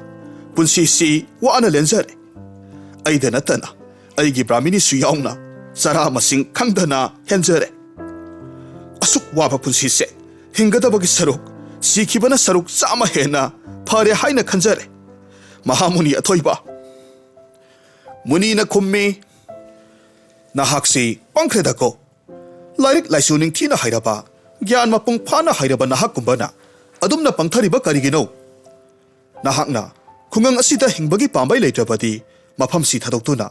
ꯄꯨꯟꯁꯤꯁꯤ ꯋꯥꯅ ꯂꯦꯟꯖꯔꯦ꯫ ꯑꯩꯗ ꯅꯠꯇꯅ ꯑꯩꯒꯤ ꯕ꯭ꯔꯥꯍꯃꯤꯅꯤꯁꯨ ꯌꯥꯎꯅ ꯆꯔꯥ ꯃꯁꯤꯡ ꯈꯪꯗꯅ ꯍꯦꯟꯖꯔꯦ꯫ ꯑꯁꯨꯛ ꯋꯥꯕ ꯄꯨꯟꯁꯤꯁꯦ ꯍꯤꯡꯒꯗꯕꯒꯤ ꯁꯔꯨꯛ ꯁꯤꯈꯤꯕꯅ ꯁꯔꯨꯛ ꯆꯥꯝꯃ ꯍꯦꯟꯅ ꯐꯔꯦ ꯍꯥꯏꯅ ꯈꯟꯖꯔꯦ, ꯃꯍꯥꯃꯨꯅꯤ ꯑꯊꯣꯏꯕ꯫ ꯃꯨꯅꯤꯅ ꯈꯨꯝꯃꯤ, "ꯅꯍꯥꯛꯁꯤ ꯄꯪꯈ꯭ꯔꯦꯗꯀꯣ꯫ ꯂꯥꯏꯔꯤꯛ ꯂꯥꯏꯁꯨ ꯅꯤꯡꯊꯤꯅ ꯍꯩꯔꯕ, ꯒ꯭ꯌꯥꯟ ꯃꯄꯨꯡ ꯐꯥꯅ ꯍꯩꯔꯕ ꯅꯍꯥꯛꯀꯨꯝꯕꯅ ꯑꯗꯨꯝꯅ ꯄꯪꯊꯔꯤꯕ ꯀꯔꯤꯒꯤꯅꯣ? ꯅꯍꯥꯛꯅ ꯈꯨꯡꯒꯪ ꯑꯁꯤꯗ ꯍꯤꯡꯕꯒꯤ ꯄꯥꯝꯕꯩ ꯂꯩꯇ꯭ꯔꯕꯗꯤ ꯃꯐꯝꯁꯤ ꯊꯥꯗꯣꯛꯇꯨꯅ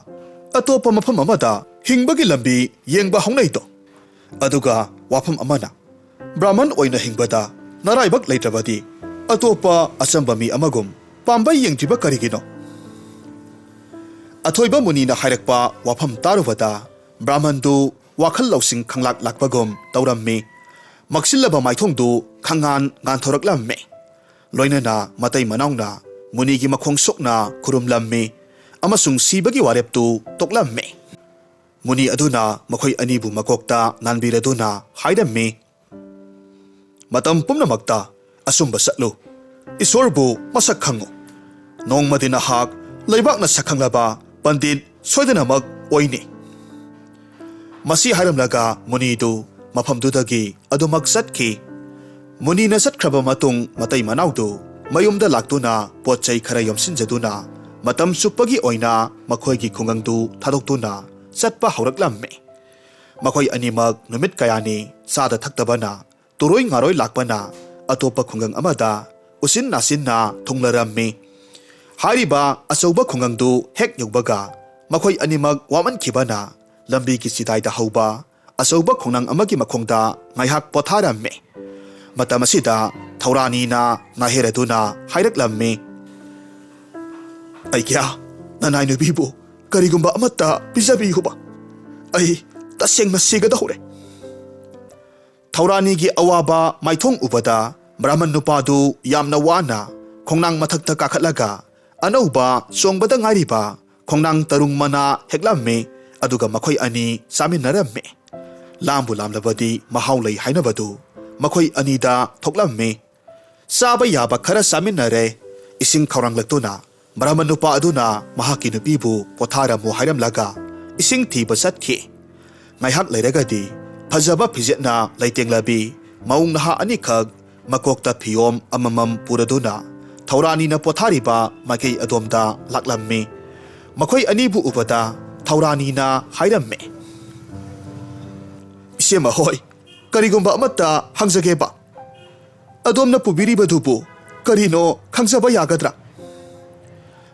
ꯑꯇꯣꯞꯄ ꯃꯐꯝ ꯑꯃꯗ ꯍꯤꯡꯕꯒꯤ ꯂꯝꯕꯤ ꯌꯦꯡꯕ ꯍꯧꯅꯩꯗꯣ꯫ ꯑꯗꯨꯒ ꯋꯥꯐꯝ ꯑꯃꯅ, ꯕ꯭ꯔꯥꯍꯃꯟ ꯑꯣꯏꯅ ꯍꯤꯡꯕꯗ ꯅꯔꯥꯏꯕꯛ ꯂꯩꯇ꯭ꯔꯕꯗꯤ ꯑꯇꯣꯞꯄ ꯑꯆꯝꯕ ꯃꯤ ꯑꯃꯒꯨꯝ ꯄꯥꯝꯕꯩ ꯌꯦꯡꯗ꯭ꯔꯤꯕ ꯀꯔꯤꯒꯤꯅꯣ?" ꯑꯊꯣꯏꯕ ꯃꯨꯅꯤꯅ ꯍꯥꯏꯔꯛꯄ ꯋꯥꯐꯝ ꯇꯥꯔꯨꯕꯗ ꯕ꯭ꯔꯥꯍꯃꯟꯗꯨ ꯋꯥꯈꯜ ꯂꯧꯁꯤꯡ ꯈꯪꯂꯥꯛ ꯂꯥꯛꯄꯒꯨꯝ ꯇꯧꯔꯝꯃꯤ꯫ ꯃꯛꯁꯤꯜꯂꯕ ꯃꯥꯏꯊꯣꯡꯗꯨ ꯈꯪꯉꯥꯟ ꯉꯥꯟꯊꯣꯔꯛꯂꯝꯃꯤ꯫ ꯂꯣꯏꯅꯅ ꯃꯇꯩ ꯃꯅꯥꯎꯅ ꯃꯨꯅꯤꯒꯤ ꯃꯈꯣꯡ ꯁꯣꯛꯅ ꯈꯨꯔꯨꯝꯂꯝꯃꯤ ꯑꯃꯁꯨꯡ ꯁꯤꯕꯒꯤ ꯋꯥꯔꯦꯞꯇꯨ ꯇꯣꯛꯂꯝꯃꯤ꯫ ꯃꯨꯅꯤ ꯑꯗꯨꯅ ꯃꯈꯣꯏ ꯑꯅꯤꯕꯨ ꯃꯀꯣꯛꯇ ꯅꯥꯟꯕꯤꯔꯗꯨꯅ ꯍꯥꯏꯔꯝꯃꯤ, "ꯃꯇꯝ ꯄꯨꯝꯅꯃꯛꯇ ꯑꯆꯨꯝꯕ ꯆꯠꯂꯨ꯫ ꯏꯁꯣꯔꯕꯨ ꯃꯁꯛ ꯈꯪꯉꯨ꯫ ꯅꯣꯡꯃꯗꯤ ꯅꯍꯥꯛ ꯂꯩꯕꯥꯛꯅ ꯁꯛꯈꯪꯂꯕ ꯄꯟꯗꯤꯠ ꯁꯣꯏꯗꯅꯃꯛ ꯑꯣꯏꯅꯤ꯫" ꯃꯁꯤ ꯍꯥꯏꯔꯝꯂꯒ ꯃꯨꯅꯤꯗꯨ ꯃꯐꯝꯗꯨꯗꯒꯤ ꯑꯗꯨꯃꯛ ꯆꯠꯈꯤ꯫ ꯃꯨꯅꯤꯅ ꯆꯠꯈ꯭ꯔꯕ ꯃꯇꯨꯡ ꯃꯇꯩ ꯃꯅꯥꯎꯗꯨ ꯃꯌꯨꯝꯗ ꯂꯥꯛꯇꯨꯅ ꯄꯣꯠ ꯆꯩ ꯈꯔ ꯌꯣꯝꯁꯤꯟꯖꯗꯨꯅ ꯃꯇꯝ ꯆꯨꯞꯄꯒꯤ ꯑꯣꯏꯅ ꯃꯈꯣꯏꯒꯤ ꯈꯨꯡꯒꯪꯗꯨ ꯊꯥꯗꯣꯛꯇꯨꯅ ꯆꯠꯄ ꯍꯧꯔꯛꯂꯝꯃꯤ꯫ ꯃꯈꯣꯏ ꯑꯅꯤꯃꯛ ꯅꯨꯃꯤꯠ ꯀꯌꯥꯅꯤ ꯆꯥꯗ ꯊꯛꯇꯕꯅ, ꯇꯨꯔꯣꯏ ꯉꯥꯔꯣꯏ ꯂꯥꯛꯄꯅ ꯑꯇꯣꯞꯄ ꯈꯨꯡꯒꯪ ꯑꯃꯗ ꯎꯆꯤꯟ ꯅꯥꯆꯤꯟꯅ ꯊꯨꯡꯂꯔꯝꯃꯤ꯫ ꯍꯥꯏꯔꯤꯕ ꯑꯆꯧꯕ ꯈꯨꯡꯒꯪꯗꯨ ꯍꯦꯛ ꯌꯧꯕꯒ ꯃꯈꯣꯏ ꯑꯅꯤꯃꯛ ꯋꯥꯃꯟꯈꯤꯕꯅ ꯂꯝꯕꯤꯒꯤ ꯆꯤꯗꯥꯏꯗ ꯍꯧꯕ ꯑꯆꯧꯕ ꯈꯣꯡꯅꯥꯡ ꯑꯃꯒꯤ ꯃꯈꯣꯡꯗ ꯉꯥꯏꯍꯥꯛ ꯄꯣꯊꯥꯔꯝꯃꯤ꯫ ꯃꯇꯝ ꯑꯁꯤꯗ ꯊꯧꯔꯥꯅꯤꯅ ꯅꯥꯍꯦꯔꯗꯨꯅ ꯍꯥꯏꯔꯛꯂꯝꯃꯤ, "ꯑꯩꯒ꯭ꯌꯥ, ꯅꯅꯥꯏ ꯅꯨꯄꯤꯕꯨ ꯀꯔꯤꯒꯨꯝꯕ ꯑꯃꯠꯇ ꯄꯤꯖꯕꯤꯌꯨꯕ꯫ ꯑꯩ ꯇꯁꯦꯡꯅ ꯁꯤꯒꯗꯧꯔꯦ꯫" ꯊꯧꯔꯥꯅꯤꯒꯤ ꯑꯋꯥꯕ ꯃꯥꯏꯊꯣꯡ ꯎꯕꯗ ꯕ꯭ꯔꯥꯍꯃꯟ ꯅꯨꯄꯥꯗꯨ ꯌꯥꯝꯅ ꯋꯥꯅ ꯈꯣꯡꯅꯥꯡ ꯃꯊꯛꯇ ꯀꯥꯈꯠꯂꯒ ꯑꯅꯧꯕ ꯆꯣꯡꯕꯗ ꯉꯥꯏꯔꯤꯕ ꯈꯣꯡꯅꯥꯡ ꯇꯔꯨꯡ ꯃꯅꯥ ꯍꯦꯛꯂꯝꯃꯤ, ꯑꯗꯨꯒ ꯃꯈꯣꯏ ꯑꯅꯤ ꯆꯥꯃꯤꯟꯅꯔꯝꯃꯤ꯫ ꯂꯥꯝꯕꯨ ꯂꯥꯝꯂꯕꯗꯤ ꯃꯍꯥꯎ ꯂꯩ ꯍꯥꯏꯅꯕꯗꯨ ꯃꯈꯣꯏ ꯑꯅꯤꯗ ꯊꯣꯛꯂꯝꯃꯤ꯫ ꯆꯥꯕ ꯌꯥꯕ ꯈꯔ ꯆꯥꯃꯤꯟꯅꯔꯦ꯫ ꯏꯁꯤꯡ ꯈꯧꯔꯥꯡꯂꯛꯇꯨꯅ ꯕ꯭ꯔꯥꯍꯃꯟ ꯅꯨꯄꯥ ꯑꯗꯨꯅ ꯃꯍꯥꯛꯀꯤ ꯅꯨꯄꯤꯕꯨ ꯄꯣꯊꯥꯔꯝꯃꯨ ꯍꯥꯏꯔꯝꯂꯒ ꯏꯁꯤꯡ ꯊꯤꯕ ꯆꯠꯈꯤ꯫ ꯉꯥꯏꯍꯥꯛ ꯂꯩꯔꯒꯗꯤ ꯐꯖꯕ ꯐꯤꯖꯦꯠꯅ ꯂꯩꯇꯦꯡꯂꯕꯤ ꯃꯧ ꯅꯍꯥ ꯑꯅꯤꯈꯛ ꯃꯀꯣꯛꯇ ꯐꯤꯌꯣꯝ ꯑꯃꯃꯝ ꯄꯨꯔꯗꯨꯅ ꯊꯧꯔꯥꯅꯤꯅ ꯄꯣꯊꯥꯔꯤꯕ ꯃꯥꯏꯀꯩ ꯑꯗꯣꯝꯗ ꯂꯥꯛꯂꯝꯃꯤ꯫ ꯃꯈꯣꯏ ꯑꯅꯤꯕꯨ ꯎꯕꯗ ꯊꯧꯔꯥꯅꯤꯅ ꯍꯥꯏꯔꯝꯃꯤ, "ꯏꯆꯦꯃ ꯍꯣꯏ, ꯀꯔꯤꯒꯨꯝꯕ ꯑꯃꯠꯇ ꯍꯪꯖꯒꯦꯕ꯫ ꯑꯗꯣꯝꯅ ꯄꯨꯕꯤꯔꯤꯕꯗꯨꯕꯨ ꯀꯔꯤꯅꯣ ꯈꯪꯖꯕ ꯌꯥꯒꯗ꯭ꯔꯥ?"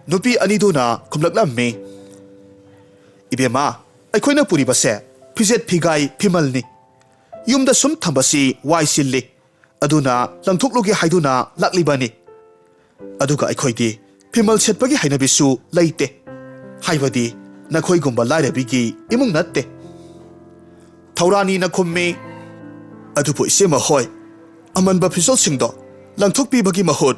ꯅꯨꯄꯤ ꯑꯅꯤꯗꯨꯅ ꯈꯨꯝꯂꯛꯂꯝꯃꯤ, "ꯏꯕꯦꯝꯃ, ꯑꯩꯈꯣꯏꯅ ꯄꯨꯔꯤꯕꯁꯦ ꯐꯤꯖꯦꯠ ꯐꯤꯒꯥꯏ ꯐꯤꯃꯜꯅꯤ꯫ ꯌꯨꯝꯗ ꯁꯨꯝ ꯊꯝꯕꯁꯤ ꯋꯥꯏ ꯆꯤꯜꯂꯤ꯫ ꯑꯗꯨꯅ ꯂꯪꯊꯣꯛꯂꯨꯒꯦ ꯍꯥꯏꯗꯨꯅ ꯂꯥꯛꯂꯤꯕꯅꯤ꯫ ꯑꯗꯨꯒ ꯑꯩꯈꯣꯏꯗꯤ ꯐꯤꯃꯜ ꯁꯦꯠꯄꯒꯤ ꯍꯩꯅꯕꯤꯁꯨ ꯂꯩꯇꯦ꯫ ꯍꯥꯏꯕꯗꯤ ꯅꯈꯣꯏꯒꯨꯝꯕ ꯂꯥꯏꯔꯕꯤꯒꯤ ꯏꯃꯨꯡ ꯅꯠꯇꯦ꯫" ꯊꯧꯔꯥꯅꯤꯅ ꯈꯨꯝꯃꯤ, "ꯑꯗꯨꯕꯨ ꯏꯆꯦꯃ ꯍꯣꯏ, ꯑꯃꯟꯕ ꯐꯤꯖꯣꯜꯁꯤꯡꯗꯣ ꯂꯪꯊꯣꯛꯄꯤꯕꯒꯤ ꯃꯍꯨꯠ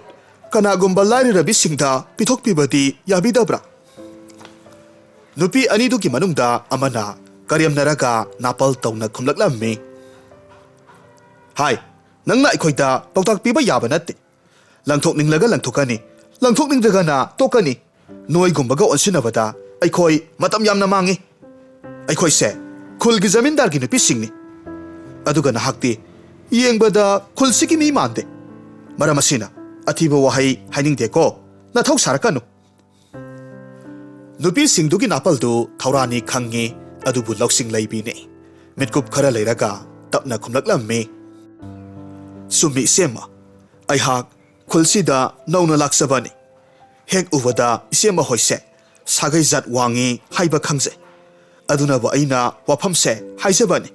ꯀꯅꯥꯒꯨꯝꯕ ꯂꯥꯏꯔꯔꯕꯤꯁꯤꯡꯗ ꯄꯤꯊꯣꯛꯄꯤꯕꯗꯤ ꯌꯥꯕꯤꯗꯕ꯭ꯔꯥ?" ꯅꯨꯄꯤ ꯑꯅꯤꯗꯨꯒꯤ ꯃꯅꯨꯡꯗ ꯑꯃꯅ ꯀꯔꯦꯝꯅꯔꯒ ꯅꯥꯄꯜ ꯇꯧꯅ ꯈꯨꯝꯂꯛꯂꯝꯃꯤ, "ꯍꯥꯏ, ꯅꯪꯅ ꯑꯩꯈꯣꯏꯗ ꯄꯥꯎꯇꯥꯛ ꯄꯤꯕ ꯌꯥꯕ ꯅꯠꯇꯦ꯫ ꯂꯪꯊꯣꯛꯅꯤꯡꯂꯒ ꯂꯪꯊꯣꯛꯀꯅꯤ, ꯂꯪꯊꯣꯛꯅꯤꯡꯗ꯭ꯔꯒꯅ ꯇꯣꯛꯀꯅꯤ꯫ ꯅꯣꯏꯒꯨꯝꯕꯒ ꯑꯣꯟꯁꯤꯟꯅꯕꯗ ꯑꯩꯈꯣꯏ ꯃꯇꯝ ꯌꯥꯝꯅ ꯃꯥꯡꯉꯤ꯫ ꯑꯩꯈꯣꯏꯁꯦ ꯈꯨꯜꯒꯤ ꯖꯃꯤꯟꯗꯥꯔꯒꯤ ꯅꯨꯄꯤꯁꯤꯡꯅꯤ꯫ ꯑꯗꯨꯒ ꯅꯍꯥꯛꯇꯤ ꯌꯦꯡꯕꯗ ꯈꯨꯜꯁꯤꯒꯤ ꯃꯤ ꯃꯥꯟꯗꯦ꯫ ꯃꯔꯝ ꯑꯁꯤꯅ ꯑꯊꯤꯕ ꯋꯥꯍꯩ ꯍꯥꯏꯅꯤꯡꯗꯦꯀꯣ꯫ ꯅꯊꯧ ꯁꯥꯔꯛꯀꯅꯨ꯫" ꯅꯨꯄꯤꯁꯤꯡꯗꯨꯒꯤ ꯅꯥꯄꯜꯗꯨ ꯊꯧꯔꯥꯅꯤ ꯈꯪꯉꯤ, ꯑꯗꯨꯕꯨ ꯂꯧꯁꯤꯡ ꯂꯩꯕꯤꯅꯤ꯫ ꯃꯤꯠꯀꯨꯞ ꯈꯔ ꯂꯩꯔꯒ ꯇꯞꯅ ꯈꯨꯝꯂꯛꯂꯝꯃꯤ, "ꯆꯨꯝꯃꯤ ꯏꯆꯦꯝꯃ, ꯑꯩꯍꯥꯛ ꯈꯨꯜꯁꯤꯗ ꯅꯧꯅ ꯂꯥꯛꯆꯕꯅꯤ꯫ ꯍꯦꯛ ꯎꯕꯗ ꯏꯆꯦꯝꯃ ꯍꯣꯏꯁꯦ ꯁꯥꯒꯩ ꯖꯥꯠ ꯋꯥꯡꯉꯤ ꯍꯥꯏꯕ ꯈꯪꯖꯩ꯫ ꯑꯗꯨꯅꯕꯨ ꯑꯩꯅ ꯋꯥꯐꯝꯁꯦ ꯍꯥꯏꯖꯕꯅꯤ꯫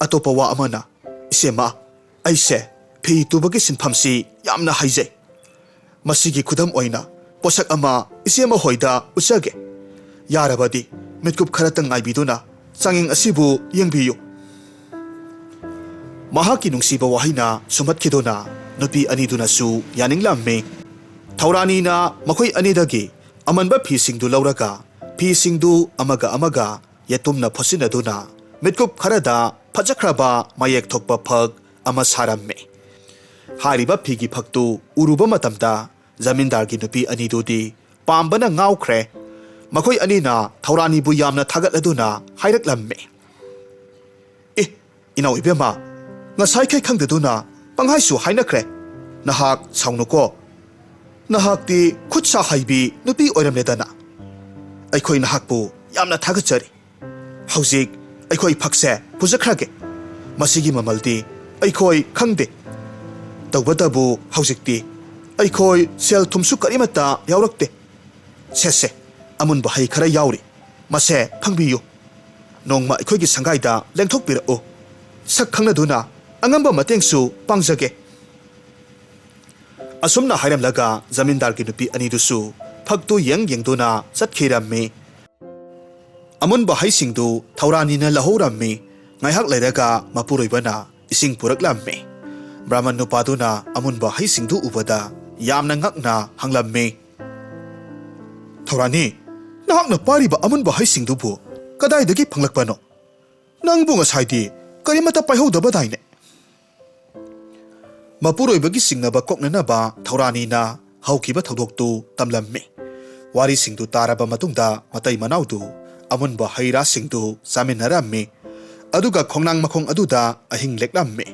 ꯑꯇꯣꯞꯄ ꯋꯥ ꯑꯃꯅ, ꯏꯆꯦꯝꯃ, ꯑꯩꯁꯦ ꯐꯤ ꯇꯨꯕꯒꯤ ꯁꯤꯟꯐꯝꯁꯤ ꯌꯥꯝꯅ ꯍꯩꯖꯩ꯫ ꯃꯁꯤꯒꯤ ꯈꯨꯗꯝ ꯑꯣꯏꯅ ꯄꯣꯠꯁꯛ ꯑꯃ ꯏꯆꯦꯝꯃ ꯍꯣꯏꯗ ꯎꯠꯆꯒꯦ꯫ ꯌꯥꯔꯕꯗꯤ ꯃꯤꯠꯀꯨꯞ ꯈꯔꯇꯪ ꯉꯥꯏꯕꯤꯗꯨꯅ ꯆꯥꯡꯌꯦꯡ ꯑꯁꯤꯕꯨ ꯌꯦꯡꯕꯤꯌꯨ꯫" ꯃꯍꯥꯛꯀꯤ ꯅꯨꯡꯁꯤꯕ ꯋꯥꯍꯩꯅ ꯁꯨꯝꯍꯠꯈꯤꯗꯨꯅ ꯅꯨꯄꯤ ꯑꯅꯤꯗꯨꯅꯁꯨ ꯌꯥꯅꯤꯡꯂꯝꯃꯤ꯫ ꯊꯧꯔꯥꯅꯤꯅ ꯃꯈꯣꯏ ꯑꯅꯤꯗꯒꯤ ꯑꯃꯟꯕ ꯐꯤꯁꯤꯡꯗꯨ ꯂꯧꯔꯒ ꯐꯤꯁꯤꯡꯗꯨ ꯑꯃꯒ ꯑꯃꯒ ꯌꯦꯇꯨꯝꯅ ꯐꯣꯠꯆꯤꯟꯅꯗꯨꯅ ꯃꯤꯠꯀꯨꯞ ꯈꯔꯗ ꯐꯖꯈ꯭ꯔꯕ ꯃꯌꯦꯛ ꯊꯣꯛꯄ ꯐꯛ ꯑꯃ ꯁꯥꯔꯝꯃꯤ꯫ ꯍꯥꯏꯔꯤꯕ ꯐꯤꯒꯤ ꯐꯛꯇꯨ ꯎꯔꯨꯕ ꯃꯇꯝꯗ ꯖꯃꯤꯟꯗꯥꯔꯒꯤ ꯅꯨꯄꯤ ꯑꯅꯤꯗꯨꯗꯤ ꯄꯥꯝꯕꯅ ꯉꯥꯎꯈ꯭ꯔꯦ꯫ ꯃꯈꯣꯏ ꯑꯅꯤꯅ ꯊꯧꯔꯥꯅꯤꯕꯨ ꯌꯥꯝꯅ ꯊꯥꯒꯠꯂꯗꯨꯅ ꯍꯥꯏꯔꯛꯂꯝꯃꯤ, "ꯑꯦ, ꯏꯅꯥꯎ ꯏꯕꯦꯝꯃ, ꯉꯁꯥꯏꯈꯩ ꯈꯪꯗꯗꯨꯅ ꯄꯪꯍꯥꯏꯁꯨ ꯍꯥꯏꯅꯈ꯭ꯔꯦ꯫ ꯅꯍꯥꯛ ꯁꯥꯎꯅꯨꯀꯣ꯫ ꯅꯍꯥꯛꯇꯤ ꯈꯨꯠ ꯁꯥ ꯍꯩꯕꯤ ꯅꯨꯄꯤ ꯑꯣꯏꯔꯝꯂꯦꯗꯅ꯫ ꯑꯩꯈꯣꯏ ꯅꯍꯥꯛꯄꯨ ꯌꯥꯝꯅ ꯊꯥꯒꯠꯆꯔꯤ꯫ ꯍꯧꯖꯤꯛ ꯑꯩꯈꯣꯏ ꯐꯛꯁꯦ ꯄꯨꯖꯈ꯭ꯔꯒꯦ꯫ ꯃꯁꯤꯒꯤ ꯃꯃꯜꯗꯤ ꯑꯩꯈꯣꯏ ꯈꯪꯗꯦ꯫ ꯇꯧꯕꯇꯕꯨ ꯍꯧꯖꯤꯛꯇꯤ ꯑꯩꯈꯣꯏ ꯁꯦꯜ ꯊꯨꯝꯁꯨ ꯀꯔꯤꯃꯠꯇ ꯌꯥꯎꯔꯛꯇꯦ꯫ ꯁꯦ ꯁꯦ, ꯑꯃꯨꯟꯕ ꯍꯩ ꯈꯔ ꯌꯥꯎꯔꯤ, ꯃꯁꯦ ꯐꯪꯕꯤꯌꯨ꯫ ꯅꯣꯡꯃ ꯑꯩꯈꯣꯏꯒꯤ ꯁꯪꯒꯥꯏꯗ ꯂꯦꯡꯊꯣꯛꯄꯤꯔꯛꯎ꯫ ꯁꯛ ꯈꯪꯅꯗꯨꯅ ꯑꯉꯝꯕ ꯃꯇꯦꯡꯁꯨ ꯄꯥꯡꯖꯒꯦ꯫ ꯑꯁꯨꯝꯅ ꯍꯥꯏꯔꯝꯂꯒ ꯖꯃꯤꯟꯗꯥꯔꯒꯤ ꯅꯨꯄꯤ ꯑꯅꯤꯗꯨꯁꯨ ꯐꯛꯇꯨ ꯌꯦꯡ ꯌꯦꯡꯗꯨꯅ ꯆꯠꯈꯤꯔꯝꯃꯤ꯫ ꯑꯃꯨꯟꯕ ꯍꯩꯁꯤꯡꯗꯨ ꯊꯧꯔꯥꯅꯤꯅ ꯂꯧꯍꯧꯔꯝꯃꯤ꯫ ꯉꯥꯏꯍꯥꯛ ꯂꯩꯔꯒ ꯃꯄꯨꯔꯣꯏꯕꯅ ꯏꯁꯤꯡ ꯄꯨꯔꯛꯂꯝꯃꯤ꯫ ꯕ꯭ꯔꯥꯍꯃꯟ ꯅꯨꯄꯥꯗꯨꯅ ꯑꯃꯨꯟꯕ ꯍꯩꯁꯤꯡꯗꯨ ꯎꯕꯗ ꯌꯥꯝꯅ ꯉꯛꯅ ꯍꯪꯂꯝꯃꯤ, "ꯊꯧꯔꯥꯅꯤ, ꯅꯍꯥꯛꯅ ꯄꯥꯏꯔꯤꯕ ꯑꯃꯨꯟꯕ ꯍꯩꯁꯤꯡꯗꯨꯕꯨ ꯀꯗꯥꯏꯗꯒꯤ ꯐꯪꯂꯛꯄꯅꯣ? ꯅꯪꯕꯨ ꯉꯁꯥꯏꯗꯤ ꯀꯔꯤꯃꯠꯇ ꯄꯥꯏꯍꯧꯗꯕꯗꯥꯏꯅꯦ?" ꯃꯄꯨꯔꯣꯏꯕꯒꯤ ꯆꯤꯡꯅꯕ ꯀꯣꯛꯅꯅꯕ ꯊꯧꯔꯥꯅꯤꯅ ꯍꯧꯈꯤꯕ ꯊꯧꯗꯣꯛꯇꯨ ꯇꯝꯂꯝꯃꯤ꯫ ꯋꯥꯔꯤꯁꯤꯡꯗꯨ ꯇꯥꯔꯕ ꯃꯇꯨꯡꯗ ꯃꯇꯩ ꯃꯅꯥꯎꯗꯨ ꯑꯃꯨꯟꯕ ꯍꯩ ꯔꯥꯁꯤꯡꯗꯨ ꯆꯥꯃꯤꯟꯅꯔꯝꯃꯤ꯫ ꯑꯗꯨꯒ ꯈꯣꯡꯅꯥꯡ ꯃꯈꯣꯡ ꯑꯗꯨꯗ ꯑꯍꯤꯡ ꯂꯦꯛꯂꯝꯃꯤ꯫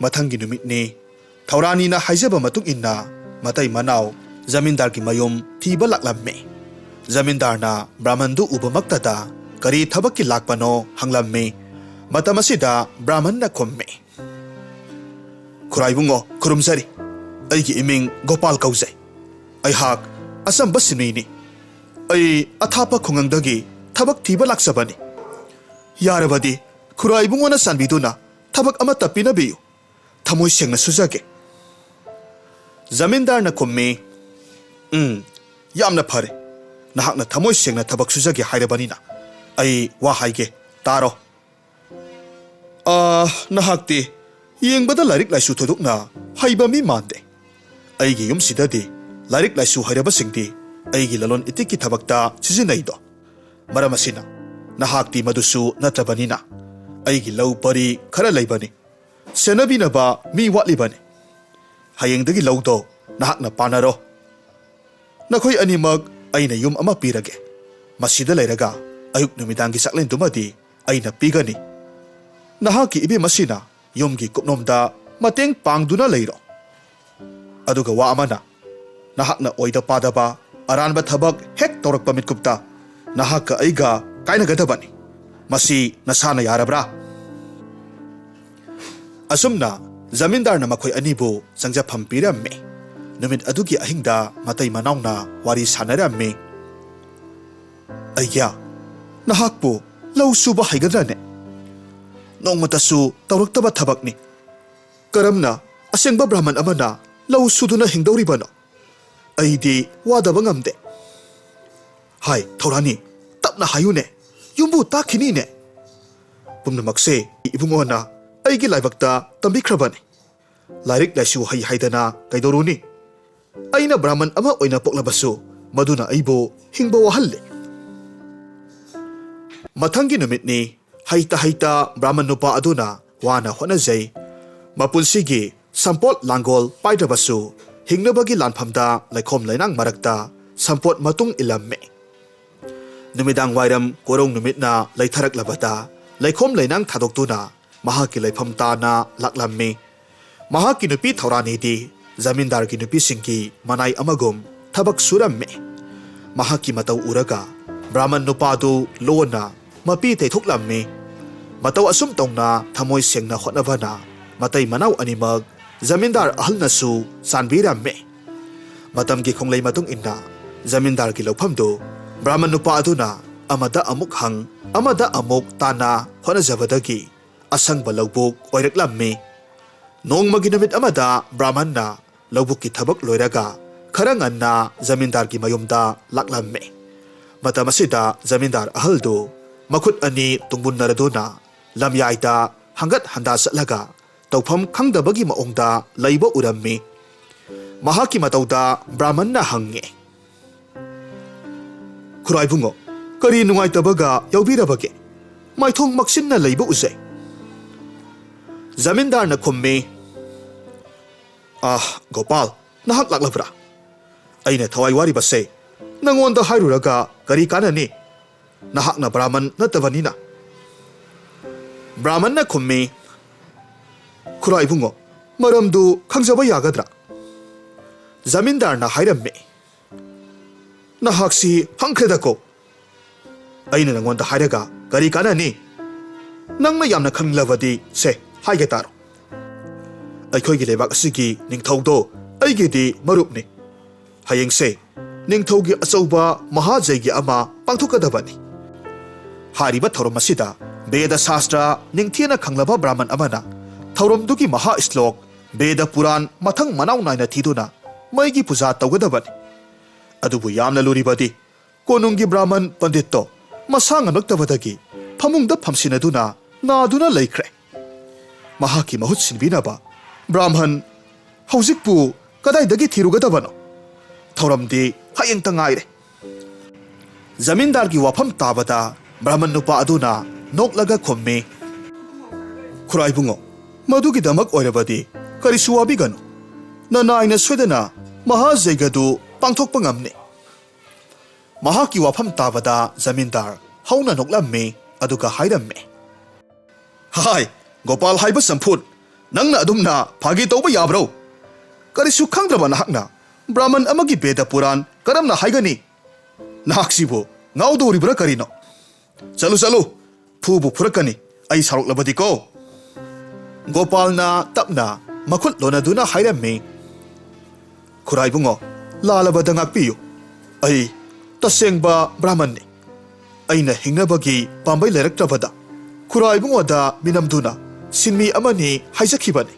ꯃꯊꯪꯒꯤ ꯅꯨꯃꯤꯠꯅꯤ꯫ ꯊꯧꯔꯥꯅꯤꯅ ꯍꯥꯏꯖꯕ ꯃꯇꯨꯡ ꯏꯟꯅ ꯃꯇꯩ ꯃꯅꯥꯎ ꯖꯃꯤꯟꯗꯥꯔꯒꯤ ꯃꯌꯨꯝ ꯊꯤꯕ ꯂꯥꯛꯂꯝꯃꯤ꯫ ꯖꯃꯤꯟꯗꯥꯔꯅ ꯕ꯭ꯔꯥꯍꯃꯟꯗꯨ ꯎꯕꯃꯛꯇꯗ ꯀꯔꯤ ꯊꯕꯛꯀꯤ ꯂꯥꯛꯄꯅꯣ ꯍꯪꯂꯝꯃꯤ꯫ ꯃꯇꯝ ꯑꯁꯤꯗ ꯕ꯭ꯔꯥꯍꯃꯟꯅ ꯈꯨꯝꯃꯤ, "ꯈꯨꯔꯥꯏꯕꯨꯡꯉꯣ, ꯈꯨꯔꯨꯝꯖꯔꯤ꯫ ꯑꯩꯒꯤ ꯏꯃꯤꯡ ꯒꯣꯄꯥꯜ ꯀꯧꯖꯩ꯫ ꯑꯩꯍꯥꯛ ꯑꯆꯝꯕ ꯁꯤꯟꯃꯤꯅꯤ꯫ ꯑꯩ ꯑꯊꯥꯞꯄ ꯈꯨꯡꯒꯪꯗꯒꯤ ꯊꯕꯛ ꯊꯤꯕ ꯂꯥꯛꯆꯕꯅꯤ꯫ ꯌꯥꯔꯕꯗꯤ ꯈꯨꯔꯥꯏꯕꯨꯡꯉꯣꯅ ꯆꯥꯟꯕꯤꯗꯨꯅ ꯊꯕꯛ ꯑꯃꯠꯇ ꯄꯤꯅꯕꯤꯌꯨ꯫ ꯊꯃꯣꯏ ꯁꯦꯡꯅ ꯁꯨꯖꯒꯦ꯫" ꯖꯃꯤꯟꯗꯥꯔꯅ ꯈꯨꯝꯃꯤ, "ꯎꯝ, ꯌꯥꯝꯅ ꯐꯔꯦ꯫ ꯅꯍꯥꯛꯅ ꯊꯃꯣꯏ ꯁꯦꯡꯅ ꯊꯕꯛ ꯁꯨꯖꯒꯦ ꯍꯥꯏꯔꯕꯅꯤꯅ ꯑꯩ ꯋꯥ ꯍꯥꯏꯒꯦ, ꯇꯥꯔꯣ꯫ ꯑꯥ, ꯅꯍꯥꯛꯇꯤ ꯌꯦꯡꯕꯗ ꯂꯥꯏꯔꯤꯛ ꯂꯥꯏꯁꯨ ꯊꯣꯏꯗꯣꯛꯅ ꯍꯩꯕ ꯃꯤ ꯃꯥꯟꯗꯦ꯫ ꯑꯩꯒꯤ ꯌꯨꯝꯁꯤꯗꯗꯤ ꯂꯥꯏꯔꯤꯛ ꯂꯥꯏꯁꯨ ꯍꯩꯔꯕꯁꯤꯡꯗꯤ ꯑꯩꯒꯤ ꯂꯂꯣꯟ ꯏꯇꯤꯛꯀꯤ ꯊꯕꯛꯇ ꯁꯤꯖꯤꯟꯅꯩꯗꯣ꯫ ꯃꯔꯝ ꯑꯁꯤꯅ ꯅꯍꯥꯛꯇꯤ ꯃꯗꯨꯁꯨ ꯅꯠꯇꯕꯅꯤꯅ ꯑꯩꯒꯤ ꯂꯧ ꯄꯔꯤ ꯈꯔ ꯂꯩꯕꯅꯤ꯫ ꯁꯦꯟꯅꯕꯤꯅꯕ ꯃꯤ ꯋꯥꯠꯂꯤꯕꯅꯤ꯫ ꯍꯌꯦꯡꯗꯒꯤ ꯂꯧꯗꯣ ꯅꯍꯥꯛꯅ ꯄꯥꯟꯅꯔꯣ꯫ ꯅꯈꯣꯏ ꯑꯅꯤꯃꯛ ꯑꯩꯅ ꯌꯨꯝ ꯑꯃ ꯄꯤꯔꯒꯦ꯫ ꯃꯁꯤꯗ ꯂꯩꯔꯒ ꯑꯌꯨꯛ ꯅꯨꯃꯤꯗꯥꯡꯒꯤ ꯆꯥꯛꯂꯦꯟꯗꯨꯃꯗꯤ ꯑꯩꯅ ꯄꯤꯒꯅꯤ꯫ ꯅꯍꯥꯛꯀꯤ ꯏꯕꯦꯝ ꯑꯁꯤꯅ ꯌꯨꯝꯒꯤ ꯀꯨꯞꯅꯣꯝꯗ ꯃꯇꯦꯡ ꯄꯥꯡꯗꯨꯅ ꯂꯩꯔꯣ꯫ ꯑꯗꯨꯒ ꯋꯥ ꯑꯃꯅ, ꯅꯍꯥꯛꯅ ꯑꯣꯏꯗ ꯄꯥꯗꯕ ꯑꯔꯥꯟꯕ ꯊꯕꯛ ꯍꯦꯛ ꯇꯧꯔꯛꯄ ꯃꯤꯠꯀꯨꯞꯇ ꯅꯍꯥꯛꯀ ꯑꯩꯒ ꯀꯥꯏꯅꯒꯗꯕꯅꯤ꯫ ꯃꯁꯤ ꯅꯁꯥꯅ ꯌꯥꯔꯕ꯭ꯔꯥ?" ꯑꯁꯨꯝꯅ ꯖꯃꯤꯟꯗꯥꯔꯅ ꯃꯈꯣꯏ ꯑꯅꯤꯕꯨ ꯆꯪꯖꯐꯝ ꯄꯤꯔꯝꯃꯤ꯫ ꯅꯨꯃꯤꯠ ꯑꯗꯨꯒꯤ ꯑꯍꯤꯡꯗ ꯃꯇꯩ ꯃꯅꯥꯎꯅ ꯋꯥꯔꯤ ꯁꯥꯟꯅꯔꯝꯃꯤ꯫ "ꯑꯩꯒ꯭ꯌꯥ, ꯅꯍꯥꯛꯄꯨ ꯂꯧ ꯁꯨꯕ ꯍꯩꯒꯗ꯭ꯔꯅꯦ? ꯅꯣꯡꯃꯇꯁꯨ ꯇꯧꯔꯛꯇꯕ ꯊꯕꯛꯅꯤ꯫ ꯀꯔꯝꯅ ꯑꯁꯦꯡꯕ ꯕ꯭ꯔꯥꯍꯃꯟ ꯑꯃꯅ ꯂꯧ ꯁꯨꯗꯨꯅ ꯍꯤꯡꯗꯧꯔꯤꯕꯅꯣ? ꯑꯩꯗꯤ ꯋꯥꯗꯕ ꯉꯝꯗꯦ꯫" "ꯍꯥꯏ, ꯊꯧꯔꯥꯅꯤ, ꯇꯞꯅ ꯍꯥꯏꯌꯨꯅꯦ, ꯌꯨꯝꯕꯨ ꯇꯥꯈꯤꯅꯤꯅꯦ꯫ ꯄꯨꯝꯅꯃꯛꯁꯦ ꯏꯕꯨꯡꯉꯣꯅ ꯑꯩꯒꯤ ꯂꯥꯏꯕꯛꯇ ꯇꯝꯕꯤꯈ꯭ꯔꯕꯅꯤ꯫ ꯂꯥꯏꯔꯤꯛ ꯂꯥꯏꯁꯨ ꯍꯩ ꯍꯥꯏꯗꯅ ꯀꯩꯗꯧꯔꯨꯅꯤ? ꯑꯩꯅ ꯕ꯭ꯔꯥꯍꯃꯟ ꯑꯃ ꯑꯣꯏꯅ ꯄꯣꯛꯂꯕꯁꯨ ꯃꯗꯨꯅ ꯑꯩꯕꯨ ꯍꯤꯡꯕ ꯋꯥꯍꯜꯂꯦ꯫" ꯃꯊꯪꯒꯤ ꯅꯨꯃꯤꯠꯅꯤ꯫ ꯍꯩꯇ ꯍꯩꯇ ꯕ꯭ꯔꯥꯍꯃꯟ ꯅꯨꯄꯥ ꯑꯗꯨꯅ ꯋꯥꯅ ꯍꯣꯠꯅꯖꯩ꯫ ꯃꯄꯨꯟꯁꯤꯒꯤ ꯁꯝꯄꯣꯠ ꯂꯥꯡꯒꯣꯜ ꯄꯥꯏꯗ꯭ꯔꯕꯁꯨ ꯍꯤꯡꯅꯕꯒꯤ ꯂꯥꯟꯐꯝꯗ ꯂꯩꯈꯣꯝ ꯂꯩꯅꯥꯡ ꯃꯔꯛꯇ ꯁꯝꯄꯣꯠ ꯃꯇꯨꯡ ꯏꯜꯂꯝꯃꯤ꯫ ꯅꯨꯃꯤꯗꯥꯡ ꯋꯥꯏꯔꯝ ꯀꯣꯔꯧ ꯅꯨꯃꯤꯠꯅ ꯂꯩꯊꯔꯛꯂꯕꯗ ꯂꯩꯈꯣꯝ ꯂꯩꯅꯥꯡ ꯊꯥꯗꯣꯛꯇꯨꯅ ꯃꯍꯥꯛꯀꯤ ꯂꯩꯐꯝ ꯇꯥꯅ ꯂꯥꯛꯂꯝꯃꯤ꯫ ꯃꯍꯥꯛꯀꯤ ꯅꯨꯄꯤ ꯊꯧꯔꯥꯅꯤꯗꯤ ꯖꯃꯤꯟꯗꯥꯔꯒꯤ ꯅꯨꯄꯤꯁꯤꯡꯒꯤ ꯃꯅꯥꯏ ꯑꯃꯒꯨꯝ ꯊꯕꯛ ꯁꯨꯔꯝꯃꯤ꯫ ꯃꯍꯥꯛꯀꯤ ꯃꯇꯧ ꯎꯔꯒ ꯕ꯭ꯔꯥꯍꯃꯟ ꯅꯨꯄꯥꯗꯨ ꯂꯣꯟꯅ ꯃꯄꯤ ꯇꯩꯊꯣꯛꯂꯝꯃꯤ꯫ ꯃꯇꯧ ꯑꯁꯨꯝ ꯇꯧꯅ ꯊꯃꯣꯏ ꯁꯦꯡꯅ ꯍꯣꯠꯅꯕꯅ ꯃꯇꯩ ꯃꯅꯥꯎ ꯑꯅꯤꯃꯛ ꯖꯃꯤꯟꯗꯥꯔ ꯑꯍꯜꯅꯁꯨ ꯆꯥꯟꯕꯤꯔꯝꯃꯤ꯫ ꯃꯇꯝꯒꯤ ꯈꯣꯡꯂꯩ ꯃꯇꯨꯡ ꯏꯟꯅ ꯖꯃꯤꯟꯗꯥꯔꯒꯤ ꯂꯧꯐꯝꯗꯨ ꯕ꯭ꯔꯥꯍꯃꯟ ꯅꯨꯄꯥ ꯑꯗꯨꯅ ꯑꯃꯗ ꯑꯃꯨꯛ ꯍꯪ, ꯑꯃꯗ ꯑꯃꯨꯛ ꯇꯥꯟꯅ ꯍꯣꯠꯅꯖꯕꯗꯒꯤ ꯑꯁꯪꯕ ꯂꯧꯕꯨꯛ ꯑꯣꯏꯔꯛꯂꯝꯃꯤ꯫ ꯅꯣꯡꯃꯒꯤ ꯅꯨꯃꯤꯠ ꯑꯃꯗ ꯕ꯭ꯔꯥꯍꯃꯟꯅ ꯂꯧꯕꯨꯛꯀꯤ ꯊꯕꯛ ꯂꯣꯏꯔꯒ ꯈꯔ ꯉꯟꯅ ꯖꯃꯤꯟꯗꯥꯔꯒꯤ ꯃꯌꯨꯝꯗ ꯂꯥꯛꯂꯝꯃꯤ꯫ ꯃꯇꯝ ꯑꯁꯤꯗ ꯖꯃꯤꯟꯗꯥꯔ ꯑꯍꯜꯗꯨ ꯃꯈꯨꯠ ꯑꯅꯤ ꯇꯨꯡꯃꯨꯟꯅꯔꯗꯨꯅ ꯂꯝꯌꯥꯏꯗ ꯍꯪꯒꯠ ꯍꯟꯗꯥ ꯆꯠꯂꯒ ꯇꯧꯐꯝ ꯈꯪꯗꯕꯒꯤ ꯃꯑꯣꯡꯗ ꯂꯩꯕ ꯎꯔꯝꯃꯤ꯫ ꯃꯍꯥꯛꯀꯤ ꯃꯇꯧꯗ ꯕ꯭ꯔꯥꯍꯃꯟꯅ ꯍꯪꯉꯤ, "ꯈꯨꯔꯥꯏꯕꯨꯡꯉꯣ, ꯀꯔꯤ ꯅꯨꯡꯉꯥꯏꯇꯕꯒ ꯌꯥꯎꯕꯤꯔꯕꯒꯦ? ꯃꯥꯏꯊꯣꯡ ꯃꯛꯁꯤꯟꯅ ꯂꯩꯕ ꯎꯖꯩ꯫" ꯖꯃꯤꯟꯗꯥꯔꯅ ꯈꯨꯝꯃꯤ, "ꯑꯥ, ꯒꯣꯄꯥꯜ, ꯅꯍꯥꯛ ꯂꯥꯛꯂꯕ꯭ꯔꯥ? ꯑꯩꯅ ꯊꯋꯥꯏ ꯋꯥꯔꯤꯕꯁꯦ ꯅꯉꯣꯟꯗ ꯍꯥꯏꯔꯨꯔꯒ ꯀꯔꯤ ꯀꯥꯟꯅꯅꯤ? ꯅꯍꯥꯛꯅ ꯕ꯭ꯔꯥꯍꯃꯟ ꯅꯠꯇꯕꯅꯤꯅ꯫" ꯕ꯭ꯔꯥꯍꯃꯟꯅ ꯈꯨꯝꯃꯤ, "ꯈꯨꯔꯥꯏꯕꯨꯡꯉꯣ, ꯃꯔꯝꯗꯨ ꯈꯪꯖꯕ ꯌꯥꯒꯗ꯭ꯔꯥ? ꯖꯃꯤꯟꯗꯥꯔꯅ ꯍꯥꯏꯔꯝꯃꯤ, "ꯅꯍꯥꯛꯁꯤ ꯍꯪꯈ꯭ꯔꯦꯗꯀꯣ꯫ ꯑꯩꯅ ꯅꯉꯣꯟꯗ ꯍꯥꯏꯔꯒ ꯀꯔꯤ ꯀꯥꯟꯅꯅꯤ? ꯅꯪꯅ ꯌꯥꯝꯅ ꯈꯪꯂꯕꯗꯤ ꯁꯦ, ꯍꯥꯏꯒꯦ ꯇꯥꯔꯣ꯫ ꯑꯩꯈꯣꯏꯒꯤ ꯂꯩꯕꯥꯛ ꯑꯁꯤꯒꯤ ꯅꯤꯡꯊꯧꯗꯣ ꯑꯩꯒꯤꯗꯤ ꯃꯔꯨꯞꯅꯤ꯫ ꯍꯌꯦꯡꯁꯦ ꯅꯤꯡꯊꯧꯒꯤ ꯑꯆꯧꯕ ꯃꯍꯥꯖꯩꯒꯤ ꯑꯃ ꯄꯥꯡꯊꯣꯛꯀꯗꯕꯅꯤ꯫ ꯍꯥꯏꯔꯤꯕ ꯊꯧꯔꯝ ꯑꯁꯤꯗ ꯕꯦꯗ ꯁꯥꯁꯇ꯭ꯔ ꯅꯤꯡꯊꯤꯅ ꯈꯪꯂꯕ ꯕ꯭ꯔꯥꯍꯃꯟ ꯑꯃꯅ ꯊꯧꯔꯝꯗꯨꯒꯤ ꯃꯍꯥ ꯁ꯭ꯂꯣꯛ ꯕꯦꯗ ꯄꯨꯔꯥꯟ ꯃꯊꯪ ꯃꯅꯥꯎ ꯅꯥꯏꯅ ꯊꯤꯗꯨꯅ ꯃꯩꯒꯤ ꯄꯨꯖꯥ ꯇꯧꯒꯗꯕꯅꯤ꯫ ꯑꯗꯨꯕꯨ ꯌꯥꯝꯅ ꯂꯨꯔꯤꯕꯗꯤ ꯀꯣꯅꯨꯡꯒꯤ ꯕ꯭ꯔꯥꯍꯃꯟ ꯄꯟꯗꯤꯠꯇꯣ ꯃꯁꯥ ꯉꯝꯂꯛꯇꯕꯗꯒꯤ ꯐꯃꯨꯡꯗ ꯐꯝꯁꯤꯟꯅꯗꯨꯅ ꯅꯥꯗꯨꯅ ꯂꯩꯈ꯭ꯔꯦ꯫ ꯃꯍꯥꯛꯀꯤ ꯃꯍꯨꯠ ꯁꯤꯟꯕꯤꯅꯕ ꯕ꯭ꯔꯥꯍꯃꯟ ꯍꯧꯖꯤꯛꯄꯨ ꯀꯗꯥꯏꯗꯒꯤ ꯊꯤꯔꯨꯒꯗꯕꯅꯣ? ꯊꯧꯔꯝꯗꯤ ꯍꯌꯦꯡꯇ ꯉꯥꯏꯔꯦ꯫" ꯖꯃꯤꯟꯗꯥꯔꯒꯤ ꯋꯥꯐꯝ ꯇꯥꯕꯗ ꯕ꯭ꯔꯥꯍꯃꯟ ꯅꯨꯄꯥ ꯑꯗꯨꯅ ꯅꯣꯛꯂꯒ ꯈꯨꯝꯃꯤ, "ꯈꯨꯔꯥꯏꯕꯨꯡꯉꯣ, ꯃꯗꯨꯒꯤꯗꯃꯛ ꯑꯣꯏꯔꯕꯗꯤ ꯀꯔꯤꯁꯨ ꯋꯥꯕꯤꯒꯅꯨ꯫ ꯅꯅꯥꯏꯅ ꯁꯣꯏꯗꯅ ꯃꯍꯥꯖꯩꯒꯗꯨ ꯄꯥꯡꯊꯣꯛꯄ ꯉꯝꯅꯤ꯫" ꯃꯍꯥꯛꯀꯤ ꯋꯥꯐꯝ ꯇꯥꯕꯗ ꯖꯃꯤꯟꯗꯥꯔ ꯍꯧꯅ ꯅꯣꯛꯂꯝꯃꯤ, ꯑꯗꯨꯒ ꯍꯥꯏꯔꯝꯃꯤ, "ꯍꯥꯏ, ꯒꯣꯄꯥꯜ ꯍꯥꯏꯕ ꯆꯝꯐꯨꯠ, ꯅꯪꯅ ꯑꯗꯨꯝꯅ ꯐꯥꯒꯤ ꯇꯧꯕ ꯌꯥꯕ꯭ꯔꯣ? ꯀꯔꯤꯁꯨ ꯈꯪꯗ꯭ꯔꯕ ꯅꯍꯥꯛꯅ ꯕ꯭ꯔꯥꯍꯃꯟ ꯑꯃꯒꯤ ꯕꯦꯗ ꯄꯨꯔꯥꯟ ꯀꯔꯝꯅ ꯍꯥꯏꯒꯅꯤ? ꯅꯍꯥꯛꯁꯤꯕꯨ ꯉꯥꯎꯗꯧꯔꯤꯕ꯭ꯔꯥ ꯀꯔꯤꯅꯣ? ꯆꯠꯂꯨ, ꯆꯠꯂꯨ, ꯐꯨꯕꯨ ꯐꯨꯔꯛꯀꯅꯤ ꯑꯩ ꯁꯥꯎꯔꯛꯂꯕꯗꯤꯀꯣ꯫" ꯒꯣꯄꯥꯜꯅ ꯇꯞꯅ ꯃꯈꯨꯠ ꯂꯣꯟꯅꯗꯨꯅ ꯍꯥꯏꯔꯝꯃꯤ, "ꯈꯨꯔꯥꯏꯕꯨꯡꯉꯣ, ꯂꯥꯜꯂꯕꯗ ꯉꯥꯛꯄꯤꯌꯨ꯫ ꯑꯩ ꯇꯁꯦꯡꯕ ꯕ꯭ꯔꯥꯍꯃꯟꯅꯤ꯫ ꯑꯩꯅ ꯍꯤꯡꯅꯕꯒꯤ ꯄꯥꯝꯕꯩ ꯂꯩꯔꯛꯇ꯭ꯔꯕꯗ ꯈꯨꯔꯥꯏꯕꯨꯡꯉꯣꯗ ꯃꯤꯅꯝꯗꯨꯅ ꯁꯤꯟꯃꯤ ꯑꯃꯅꯤ ꯍꯥꯏꯖꯈꯤꯕꯅꯤ꯫"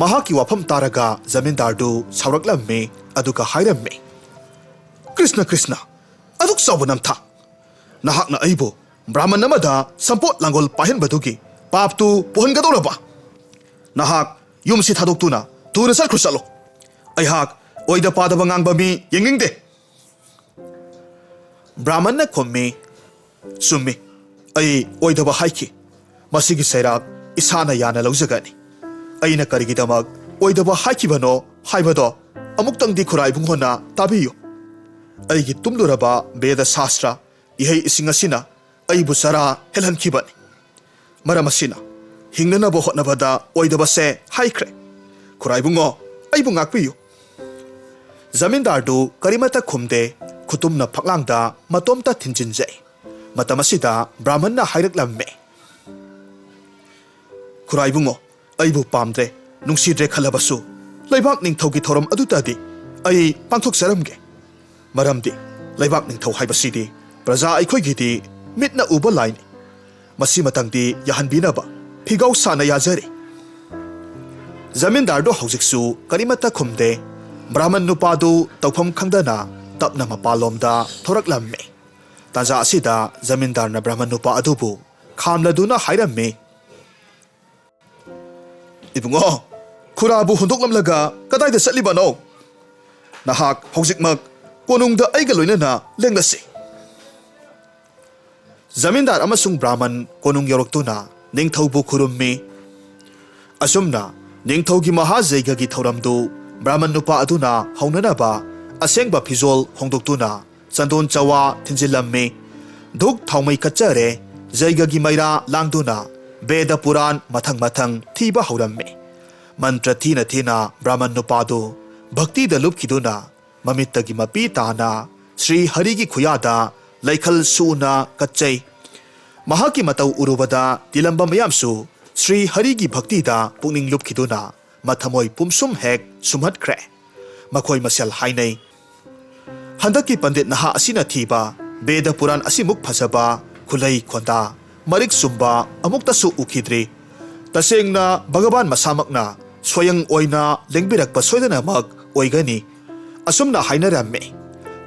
ꯃꯍꯥꯛꯀꯤ ꯋꯥꯐꯝ ꯇꯥꯔꯒ ꯖꯃꯤꯟꯗꯥꯔꯗꯨ ꯁꯥꯎꯔꯛꯂꯝꯃꯤ, ꯑꯗꯨꯒ ꯍꯥꯏꯔꯝꯃꯤ, "ꯀ꯭ꯔꯤꯁꯅ, ꯀ꯭ꯔꯤꯁꯅ, ꯑꯗꯨꯛ ꯆꯥꯎꯕ ꯅꯝꯊꯥꯛ! ꯅꯍꯥꯛꯅ ꯑꯩꯕꯨ ꯕ꯭ꯔꯥꯍꯃꯟ ꯑꯃꯗ ꯁꯝꯄꯣꯠ ꯂꯥꯡꯒꯣꯜ ꯄꯥꯏꯍꯟꯕꯗꯨꯒꯤ ꯄꯥꯞꯇꯨ ꯄꯨꯍꯟꯒꯗꯧꯔꯕ? ꯅꯍꯥꯛ ꯌꯨꯝꯁꯤ ꯊꯥꯗꯣꯛꯇꯨꯅ ꯊꯨꯅ ꯆꯠꯈ꯭ꯔꯨ ꯆꯠꯂꯣ꯫ ꯑꯩꯍꯥꯛ ꯑꯣꯏꯗ ꯄꯥꯗꯕ ꯉꯥꯡꯕ ꯃꯤ ꯌꯦꯡꯅꯤꯡꯗꯦ꯫" ꯕ꯭ꯔꯥꯍꯃꯟꯅ ꯈꯨꯝꯃꯤ, "ꯆꯨꯝꯃꯤ, ꯑꯩ ꯑꯣꯏꯗꯕ ꯍꯥꯏꯈꯤ꯫ ꯃꯁꯤꯒꯤ ꯆꯩꯔꯥꯛ ꯏꯁꯥꯅ ꯌꯥꯅ ꯂꯧꯖꯒꯅꯤ꯫ ꯑꯩꯅ ꯀꯔꯤꯒꯤꯗꯃꯛ ꯑꯣꯏꯗꯕ ꯍꯥꯏꯈꯤꯕꯅꯣ ꯍꯥꯏꯕꯗꯣ ꯑꯃꯨꯛꯇꯪꯗꯤ ꯈꯨꯔꯥꯏ ꯏꯕꯨꯡꯉꯣꯅ ꯇꯥꯕꯤꯌꯨ꯫ ꯑꯩꯒꯤ ꯇꯨꯝꯂꯨꯔꯕ ꯕꯦꯗ ꯁꯥꯁꯇ꯭ꯔ ꯏꯍꯩ ꯏꯁꯤꯡ ꯑꯁꯤꯅ ꯑꯩꯕꯨ ꯆꯔꯥ ꯍꯦꯜꯍꯟꯈꯤꯕꯅꯤ꯫ ꯃꯔꯝ ꯑꯁꯤꯅ ꯍꯤꯡꯅꯅꯕ ꯍꯣꯠꯅꯕꯗ ꯑꯣꯏꯗꯕꯁꯦ ꯍꯥꯏꯈ꯭ꯔꯦ꯫ ꯈꯨꯔꯥꯏꯕꯨꯡꯉꯣ, ꯑꯩꯕꯨ ꯉꯥꯛꯄꯤꯌꯨ꯫ ꯖꯃꯤꯟꯗꯥꯔꯗꯨ ꯀꯔꯤꯃꯠꯇ ꯈꯨꯝꯗꯦ, ꯈꯨꯇꯨꯝꯅ ꯐꯛꯂꯥꯡꯗ ꯃꯇꯣꯝꯇ ꯊꯤꯟꯖꯤꯟꯖꯩ꯫ ꯃꯇꯝ ꯑꯁꯤꯗ ꯕ꯭ꯔꯥꯍꯃꯟꯅ ꯍꯥꯏꯔꯛꯂꯝꯃꯤ, "ꯈꯨꯔꯥꯏꯕꯨꯡꯉꯣ, ꯑꯩꯕꯨ ꯄꯥꯝꯗ꯭ꯔꯦ, ꯅꯨꯡꯁꯤꯗ꯭ꯔꯦ ꯈꯜꯂꯕꯁꯨ, ꯂꯩꯕꯥꯛ ꯅꯤꯡꯊꯧꯒꯤ ꯊꯧꯔꯝ ꯑꯗꯨꯇꯗꯤ ꯑꯩ ꯄꯥꯡꯊꯣꯛꯆꯔꯝꯒꯦ꯫ ꯃꯔꯝꯗꯤ ꯂꯩꯕꯥꯛ ꯅꯤꯡꯊꯧ ꯍꯥꯏꯕꯁꯤꯗꯤ ꯄ꯭ꯔꯖꯥ ꯑꯩꯈꯣꯏꯒꯤꯗꯤ ꯃꯤꯠꯅ ꯎꯕ ꯂꯥꯏꯅꯤ꯫ ꯃꯁꯤꯃꯇꯪꯗꯤ ꯌꯥꯍꯟꯕꯤꯅꯕ ꯐꯤꯒꯧ ꯁꯥꯅ ꯌꯥꯖꯔꯤ꯫" ꯖꯃꯤꯟꯗꯥꯔꯗꯨ ꯍꯧꯖꯤꯛꯁꯨ ꯀꯔꯤꯃꯠꯇ ꯈꯨꯝꯗꯦ꯫ ꯕ꯭ꯔꯥꯍꯃꯟ ꯅꯨꯄꯥꯗꯨ ꯇꯧꯐꯝ ꯈꯪꯗꯅ ꯇꯞꯅ ꯃꯄꯥꯟꯂꯣꯝꯗ ꯊꯣꯔꯛꯂꯝꯃꯤ꯫ ꯇꯥꯟꯖꯥ ꯑꯁꯤꯗ ꯖꯃꯤꯟꯗꯥꯔꯅ ꯕ꯭ꯔꯥꯍꯃꯟ ꯅꯨꯄꯥ ꯑꯗꯨꯕꯨ ꯈꯥꯝꯂꯗꯨꯅ ꯍꯥꯏꯔꯝꯃꯤ, "ꯏꯕꯨꯡꯉꯣ, ꯈꯨꯔꯥꯕꯨ ꯍꯨꯟꯗꯣꯛꯂꯝꯂꯒ ꯀꯗꯥꯏꯗ ꯆꯠꯂꯤꯕꯅꯣ? ꯅꯍꯥꯛ ꯍꯧꯖꯤꯛꯃꯛ ꯀꯣꯅꯨꯡꯗ ꯑꯩꯒ ꯂꯣꯏꯅꯅ ꯂꯦꯡꯂꯁꯤ꯫" ꯖꯃꯤꯟꯗꯥꯔ ꯑꯃꯁꯨꯡ ꯕ꯭ꯔꯥꯍꯃꯟ ꯀꯣꯅꯨꯡ ꯌꯧꯔꯛꯇꯨꯅ ꯅꯤꯡꯊꯧꯕꯨ ꯈꯨꯔꯨꯝꯃꯤ꯫ ꯑꯁꯨꯝꯅ ꯅꯤꯡꯊꯧꯒꯤ ꯃꯍꯥꯖꯩꯒꯒꯤ ꯊꯧꯔꯝꯗꯨ ꯕ꯭ꯔꯥꯍꯃꯟ ꯅꯨꯄꯥ ꯑꯗꯨꯅ ꯍꯧꯅꯅꯕ ꯑꯁꯦꯡꯕ ꯐꯤꯖꯣꯜ ꯍꯣꯡꯗꯣꯛꯇꯨꯅ ꯆꯟꯗꯣꯟ ꯆꯋꯥ ꯊꯤꯟꯖꯤꯜꯂꯝꯃꯤ꯫ ꯙꯨꯛ ꯊꯥꯎꯃꯩ ꯀꯠꯆꯔꯦ꯫ ꯖꯩꯒꯒꯤ ꯃꯩꯔꯥ ꯂꯥꯡꯗꯨꯅ ꯕꯦꯗ ꯄꯨꯔꯥꯟ ꯃꯊꯪ ꯃꯊꯪ ꯊꯤꯕ ꯍꯧꯔꯝꯃꯤ꯫ ꯃꯟꯇ꯭ꯔ ꯊꯤꯅ ꯊꯤꯅ ꯕ꯭ꯔꯥꯍꯃꯟ ꯅꯨꯄꯥꯗꯨ ꯚꯛꯇꯤꯗ ꯂꯨꯞꯈꯤꯗꯨꯅ ꯃꯃꯤꯠꯇꯒꯤ ꯃꯄꯤ ꯇꯥꯅ ꯁ꯭ꯔꯤ ꯍꯔꯤꯒꯤ ꯈꯨꯌꯥꯗ ꯂꯩꯈꯜ ꯁꯨꯅ ꯀꯠꯆꯩ꯫ ꯃꯍꯥꯛꯀꯤ ꯃꯇꯧ ꯎꯔꯨꯕꯗ ꯇꯤꯂꯝꯕ ꯃꯌꯥꯝꯁꯨ ꯁ꯭ꯔꯤ ꯍꯔꯤꯒꯤ ꯚꯛꯇꯤꯗ ꯄꯨꯛꯅꯤꯡ ꯂꯨꯞꯈꯤꯗꯨꯅ ꯃꯊꯃꯣꯏ ꯄꯨꯝꯁꯨꯝ ꯍꯦꯛ ꯁꯨꯝꯍꯠꯈ꯭ꯔꯦ꯫ ꯃꯈꯣꯏ ꯃꯁꯦꯜ ꯍꯥꯏꯅꯩ, "ꯍꯟꯗꯛꯀꯤ ꯄꯟꯗꯤꯠ ꯅꯍꯥ ꯑꯁꯤꯅ ꯊꯤꯕ ꯕꯦꯗ ꯄꯨꯔꯥꯟ ꯑꯁꯤꯃꯨꯛ ꯐꯖꯕ, ꯈꯨꯂꯩ ꯈꯣꯟꯗꯥ, ꯃꯔꯤꯛ ꯆꯨꯝꯕ ꯑꯃꯨꯛꯇꯁꯨ ꯎꯈꯤꯗ꯭ꯔꯤ꯫ ꯇꯁꯦꯡꯅ ꯚꯒꯕꯥꯟ ꯃꯁꯥꯃꯛꯅ ꯁ꯭ꯋꯌꯪ ꯑꯣꯏꯅ ꯂꯦꯡꯕꯤꯔꯛꯄ ꯁꯣꯏꯗꯅꯃꯛ ꯑꯣꯏꯒꯅꯤ꯫" ꯑꯁꯨꯝꯅ ꯍꯥꯏꯅꯔꯝꯃꯤ꯫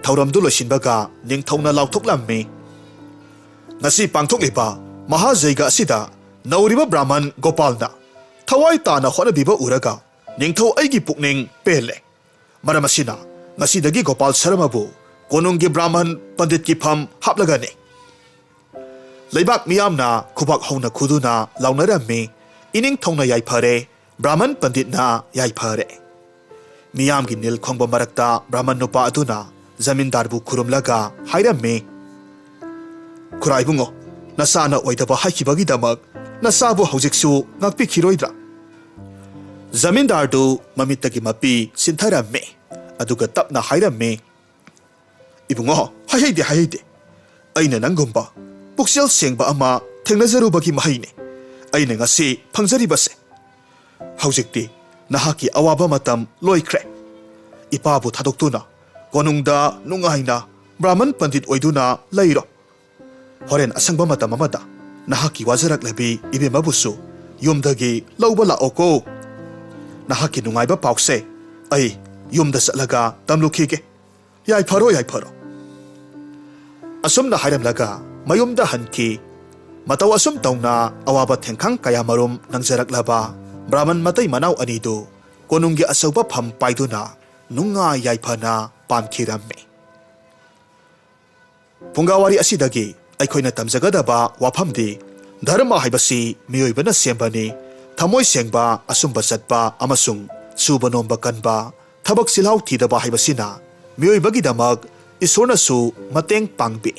ꯊꯧꯔꯝꯗꯨ ꯂꯣꯏꯁꯤꯟꯕꯒ ꯅꯤꯡꯊꯧꯅ ꯂꯥꯎꯊꯣꯛꯂꯝꯃꯤ, "ꯉꯁꯤ ꯄꯥꯡꯊꯣꯛꯂꯤꯕ ꯃꯍꯥꯖꯩꯒ ꯑꯁꯤꯗ ꯅꯧꯔꯤꯕ ꯕ꯭ꯔꯥꯍꯃꯟ ꯒꯣꯄꯥꯜꯅ ꯊꯋꯥꯏ ꯇꯥꯅ ꯍꯣꯠꯅꯕꯤꯕ ꯎꯔꯒ ꯅꯤꯡꯊꯧ ꯑꯩꯒꯤ ꯄꯨꯛꯅꯤꯡ ꯄꯦꯜꯂꯦ꯫ ꯃꯔꯝ ꯑꯁꯤꯅ ꯉꯁꯤꯗꯒꯤ ꯒꯣꯄꯥꯜ ꯁꯔꯃꯕꯨ ꯀꯣꯅꯨꯡꯒꯤ ꯕ꯭ꯔꯥꯍꯃꯟ ꯄꯟꯗꯤꯠꯀꯤ ꯐꯝ ꯍꯥꯞꯂꯒꯅꯤ꯫" ꯂꯩꯕꯥꯛ ꯃꯤꯌꯥꯝꯅ ꯈꯨꯕꯥꯛ ꯍꯧꯅ ꯈꯨꯗꯨꯅ ꯂꯥꯎꯅꯔꯝꯃꯤ꯫ ꯏꯅꯤꯡꯊꯧꯅ ꯌꯥꯏꯐꯔꯦ, ꯕ꯭ꯔꯥꯍꯃꯟ ꯄꯟꯗꯤꯠꯅ ꯌꯥꯏꯐꯔꯦ꯫ ꯃꯤꯌꯥꯝꯒꯤ ꯅꯤꯜ ꯈꯣꯡꯕ ꯃꯔꯛꯇ ꯕ꯭ꯔꯥꯍꯃꯟ ꯅꯨꯄꯥ ꯑꯗꯨꯅ ꯖꯃꯤꯟꯗꯥꯔꯕꯨ ꯈꯨꯔꯨꯝꯂꯒ ꯍꯥꯏꯔꯝꯃꯤ, "ꯈꯨꯔꯥꯏꯕꯨꯡꯉꯣ, ꯅꯁꯥꯅ ꯑꯣꯏꯗꯕ ꯍꯥꯏꯈꯤꯕꯒꯤꯗꯃꯛ ꯅꯆꯥꯕꯨ ꯍꯧꯖꯤꯛꯁꯨ ꯉꯥꯛꯄꯤꯈꯤꯔꯣꯏꯗ꯭ꯔꯥ?" ꯖꯃꯤꯟꯗꯥꯔꯗꯨ ꯃꯃꯤꯠꯇꯒꯤ ꯃꯄꯤ ꯁꯤꯟꯊꯔꯝꯃꯤ꯫ ꯑꯗꯨꯒ ꯇꯞꯅ ꯍꯥꯏꯔꯝꯃꯤ, "ꯏꯕꯨꯡꯉꯣ, ꯍꯥꯏꯍꯩꯗꯦ, ꯍꯥꯏꯍꯩꯗꯦ꯫ ꯑꯩꯅ ꯅꯪꯒꯨꯝꯕ ꯄꯨꯛꯆꯦꯜ ꯁꯦꯡꯕ ꯑꯃ ꯊꯦꯡꯅꯖꯔꯨꯕꯒꯤ ꯃꯍꯩꯅꯤ ꯑꯩꯅ ꯉꯁꯤ ꯐꯪꯖꯔꯤꯕꯁꯦ꯫ ꯍꯧꯖꯤꯛꯇꯤ ꯅꯍꯥꯛꯀꯤ ꯑꯋꯥꯕ ꯃꯇꯝ ꯂꯣꯏꯈ꯭ꯔꯦ꯫ ꯏꯄꯥꯕꯨ ꯊꯥꯗꯣꯛꯇꯨꯅ ꯀꯣꯅꯨꯡꯗ ꯅꯨꯡꯉꯥꯏꯅ ꯕ꯭ꯔꯥꯍꯃꯟ ꯄꯟꯗꯤꯠ ꯑꯣꯏꯗꯨꯅ ꯂꯩꯔꯣ꯫ ꯍꯣꯔꯦꯟ ꯑꯁꯪꯕ ꯃꯇꯝ ꯑꯃꯗ ꯅꯍꯥꯛꯀꯤ ꯋꯥꯖꯔꯛꯂꯕꯤ ꯏꯕꯦꯝꯃꯕꯨꯁꯨ ꯌꯨꯝꯗꯒꯤ ꯂꯧꯕ ꯂꯥꯛꯑꯣꯀꯣ꯫ ꯅꯍꯥꯛꯀꯤ ꯅꯨꯡꯉꯥꯏꯕ ꯄꯥꯎꯁꯦ ꯑꯩ ꯌꯨꯝꯗ ꯆꯠꯂꯒ ꯇꯝꯂꯨꯈꯤꯒꯦ꯫ ꯌꯥꯏꯐꯔꯣ, ꯌꯥꯏꯐꯔꯣ꯫" ꯑꯁꯨꯝꯅ ꯍꯥꯏꯔꯝꯂꯒ ꯃꯌꯨꯝꯗ ꯍꯟꯈꯤ꯫ ꯃꯇꯧ ꯑꯁꯨꯝ ꯇꯧꯅ ꯑꯋꯥꯕ ꯊꯦꯡꯈꯥꯡ ꯀꯌꯥꯃꯔꯨꯝ ꯅꯪꯖꯔꯛꯂꯕ ꯕ꯭ꯔꯥꯍꯃꯟ ꯃꯇꯩ ꯃꯅꯥꯎ ꯑꯅꯤꯗꯨ ꯀꯣꯅꯨꯡꯒꯤ ꯑꯆꯧꯕ ꯐꯝ ꯄꯥꯏꯗꯨꯅ ꯅꯨꯡꯉꯥꯏ ꯌꯥꯏꯐꯅ ꯄꯥꯟꯈꯤꯔꯝꯃꯤ꯫ ꯐꯨꯡꯒꯥꯋꯥꯔꯤ ꯑꯁꯤꯗꯒꯤ ꯑꯩꯈꯣꯏꯅ ꯇꯝꯖꯒꯗꯕ ꯋꯥꯐꯝꯗꯤ, ꯙꯔꯃ ꯍꯥꯏꯕꯁꯤ ꯃꯤꯑꯣꯏꯕꯅ ꯁꯦꯝꯕꯅꯤ꯫ ꯊꯃꯣꯏ ꯁꯦꯡꯕ, ꯑꯆꯨꯝꯕ ꯆꯠꯄ ꯑꯃꯁꯨꯡ ꯁꯨꯕ ꯅꯣꯝꯕ ꯀꯟꯕ, ꯊꯕꯛ ꯆꯤꯜꯍꯥꯎ ꯊꯤꯗꯕ ꯍꯥꯏꯕꯁꯤꯅ ꯃꯤꯑꯣꯏꯕꯒꯤꯗꯃꯛ ꯏꯁꯣꯔꯅꯁꯨ ꯃꯇꯦꯡ ꯄꯥꯡꯕꯤ꯫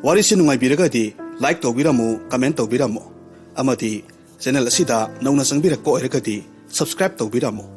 ꯋꯥꯔꯤꯁꯤ ꯅꯨꯡꯉꯥꯏꯕꯤꯔꯒꯗꯤ like ꯇꯧꯕꯤꯔꯝꯃꯨ, comment ꯇꯧꯕꯤꯔꯝꯃꯨ, ꯑꯃꯗꯤ channel ꯑꯁꯤꯗ ꯅꯧꯅ ꯆꯪꯕꯤꯔꯛꯄ ꯑꯣꯏꯔꯒꯗꯤ subscribe ꯇꯧꯕꯤꯔꯝꯃꯨ꯫